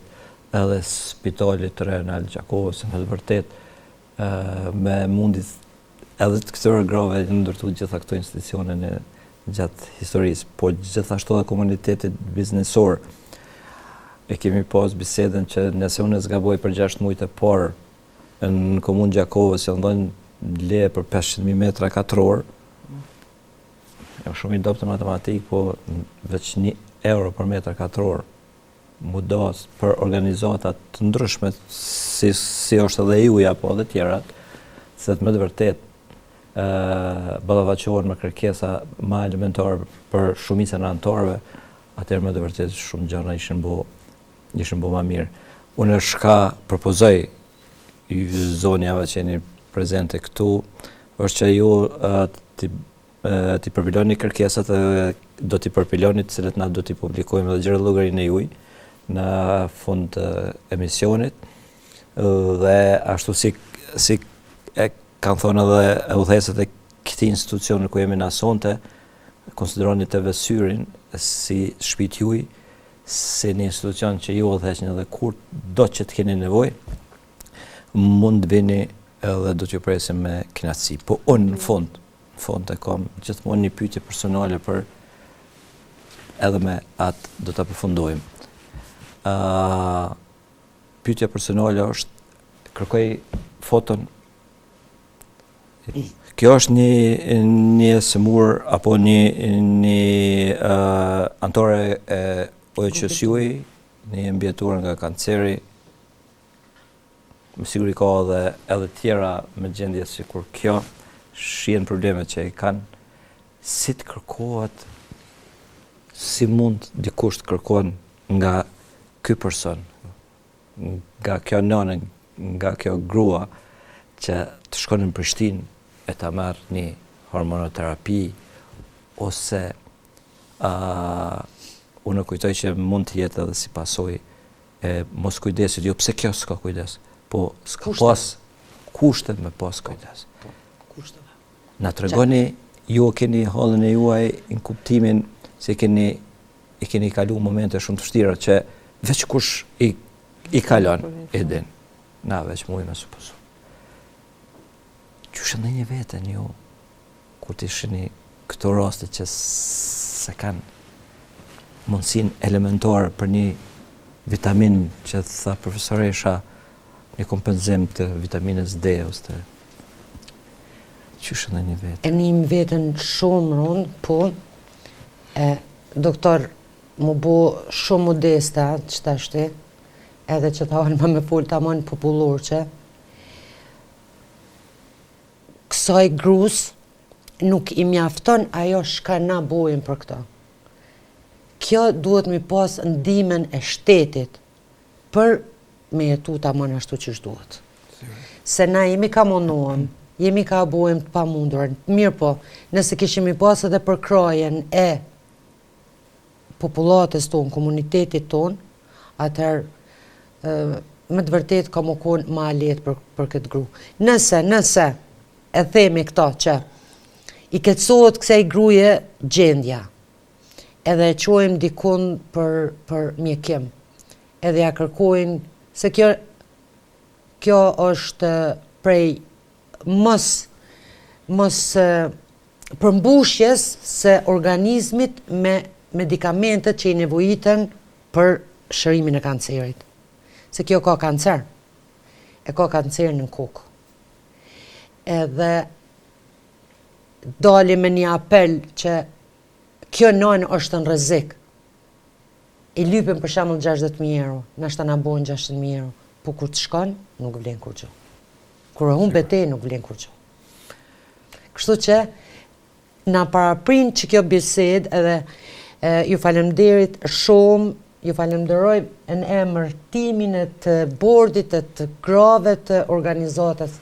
edhe spitalit rajonal Gjakovës, se me të vërtet me mundit edhe të këtyre grave janë ndërtu gjitha këto institucione në gjatë historisë, po gjithashtu edhe komunitetit biznesor. E kemi pas bisedën që nëse unë s'gaboj për 6 mujt e parë në komunë Gjakovës janë dhënë leje për 500.000 metra katror, jam shumë i dobët në matematikë, po veç një euro për metër katror mu da për organizatat të ndryshme, si, si është edhe juja, po edhe tjerat, se të me të vërtet ballafaqohen me kërkesa ma elementare për shumicën e anëtarëve, atëherë me të vërtet shumë gjëra ishin bo, ishin bo ma mirë. Unë shka propozoj ju zonjave që jeni prezente këtu, është që ju t'i. t'i përpiloni kërkesat edhe do t'i përpiloni të cilët na do t'i publikojmë edhe xhirollogarinë e juj në fund të emisionit dhe ashtu si si e kanë thonë edhe udhëheqësit e këtij institucioni ku jemi na sonte, konsideroni TV Syrin si shtëpi t'juj, si një institucion që ju udhëheqni dhe kur do që të keni nevojë, mund të vini edhe do t'ju presim me kënaqësi. Po unë në fund, në fund e kam gjithmonë një pyetje personale për edhe me atë do ta përfundojmë. Ë uh, pyetja personale është kërkoj foton Kjo është një një sëmur apo një një uh, anëtore e OJQ-së juj, një mbijetuar nga kanceri, me siguri ka edhe edhe tjera me gjendje sikur kjo, shihen problemet që i kanë, si të kërkohet, si mund dikush të kërkon nga ky person, nga kjo nënë, nga kjo grua, që të shkon në Prishtinë e ta marrë një hormonoterapi, ose uh, unë kujtoj që mund të jetë edhe si pasojë e moskujdesit, jo pse kjo s'ka kujdes, po s'ka pas kushtet me pas kujdes. Po, kushteve. Na tregoni, ju keni hallin e juaj në kuptimin se keni i keni kalu momente shumë të vështira që veç kush i, i kalon, e din. Na veç mujmë me supozu. Qysh e ndini veten ju, kur t'i shihni këto raste që s'e kanë mundësinë elementare për një vitamin që tha profesoresha një kompenzim të vitaminës D ose të qysh e ndini veten? E nijmë veten shumë rëndë, po, e, doktor, m'u bo shumë modesta që tashti, edhe që ta Alma me folë tamon popullor që, kësaj grus nuk i mjafton ajo shka na bojmë për këto. Kjo duhet mi pas ndihmën e shtetit për me jetu tamon ashtu qysh duhet. Se na jemi ka munduam, jemi ka bojmë të pamundurën. Mirë po, nëse kishim mi pas edhe përkrahjen e popullatës tonë, komunitetit tonë, atëherë me të vërtet ka me konë ma lehtë për, për këtë gru. Nëse, nëse, e themi këto që i keqësohet kësaj gruje gjendja, edhe e çojmë dikun për, për mjekim, edhe ja kërkojnë, se kjo, kjo është prej mos, mos përmbushjes së organizmit me medikamentet që i nevojiten për shërimin e kancerit. Se kjo ka kancer. E ka kancerin në kokë. Edhe dalim me një apel që kjo nënë është në rrezik. I lypim për shembull 60.000 euro, nashta na bojnë 600.000 euro, po kur të shkon, nuk vlen kurgjo. Kur e humb te, nuk vlen kurgjo. Kështu që na paraprin që kjo bisedë edhe e, ju falemderit shumë, ju falemderoj në emër timin e të bordit e të grave të organizatës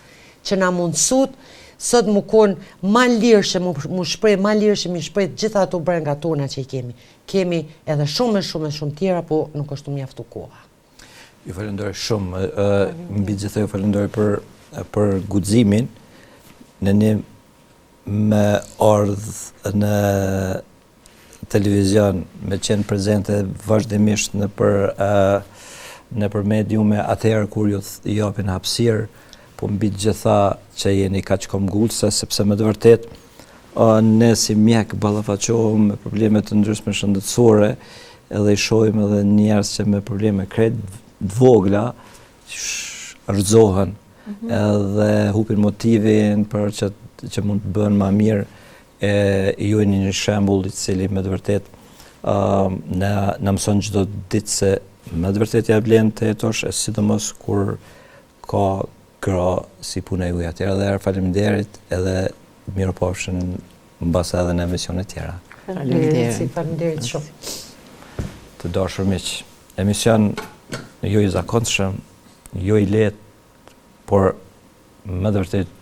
që na mundësut sot mu konë ma lirshëm, mu, mu shpreh ma lirshëm, mi shpreh gjitha ato brenga tona që i kemi. Kemi edhe shumë e shumë e shumë tjera, po nuk është mjaftu koha. Ju falenderoj shumë, mbi të gjitha ju falenderoj për për guximin në një me ardhë në televizion, me qenë prezente vazhdimisht nëpër nëpër mediume atëherë kur ju japin hapësirë, po mbi të gjitha që jeni kaq këmbgulëse, sepse me të vërtetë ne si mjek ballafaqohem me probleme të ndryshme shëndetësore, edhe i shohim edhe njerëz që me probleme krejt të vogla rrëzohen mm -hmm. edhe hupin motivin për që që mund të bëhen ma mirë e ju jeni një shembull i cili me të vërtet uh, na na mëson çdo ditë se me të vërtet ja vlen të jetosh e sidomos kur ka gra si puna juaj atëherë edhe herë faleminderit edhe mirupafshim mbase edhe në emisione tjera. Faleminderit, faleminderit shumë. Të dashur miq, emision jo i zakonshëm, jo i lehtë, por me të vërtet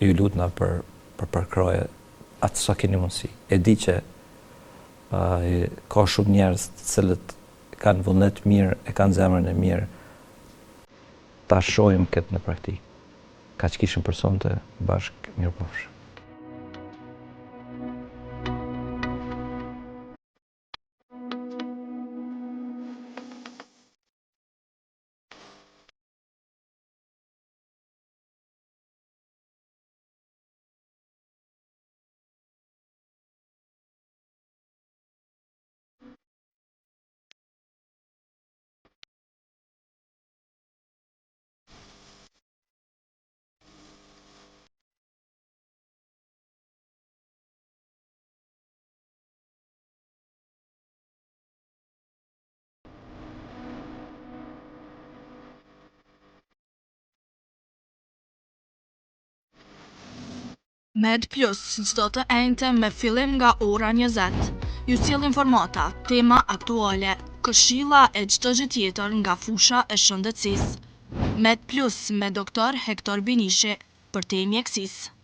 ju lutna për për përkrahje. Atë sa keni mundësi. E di që ka shumë njerëz të cilët kanë vullnet mirë, e kanë zemrën e mirë. Ta shohim këtë në praktikë. Kaq kishim për sonte, bashkë mirupafshim. Med Plus, çdo të enjte me fillim nga ora 20. Ju sjell informata, tema aktuale, këshilla e çdo gjë tjetër nga fusha e shëndetësisë. Med Plus me doktor Hektor Binishi, përtej mjekësisë.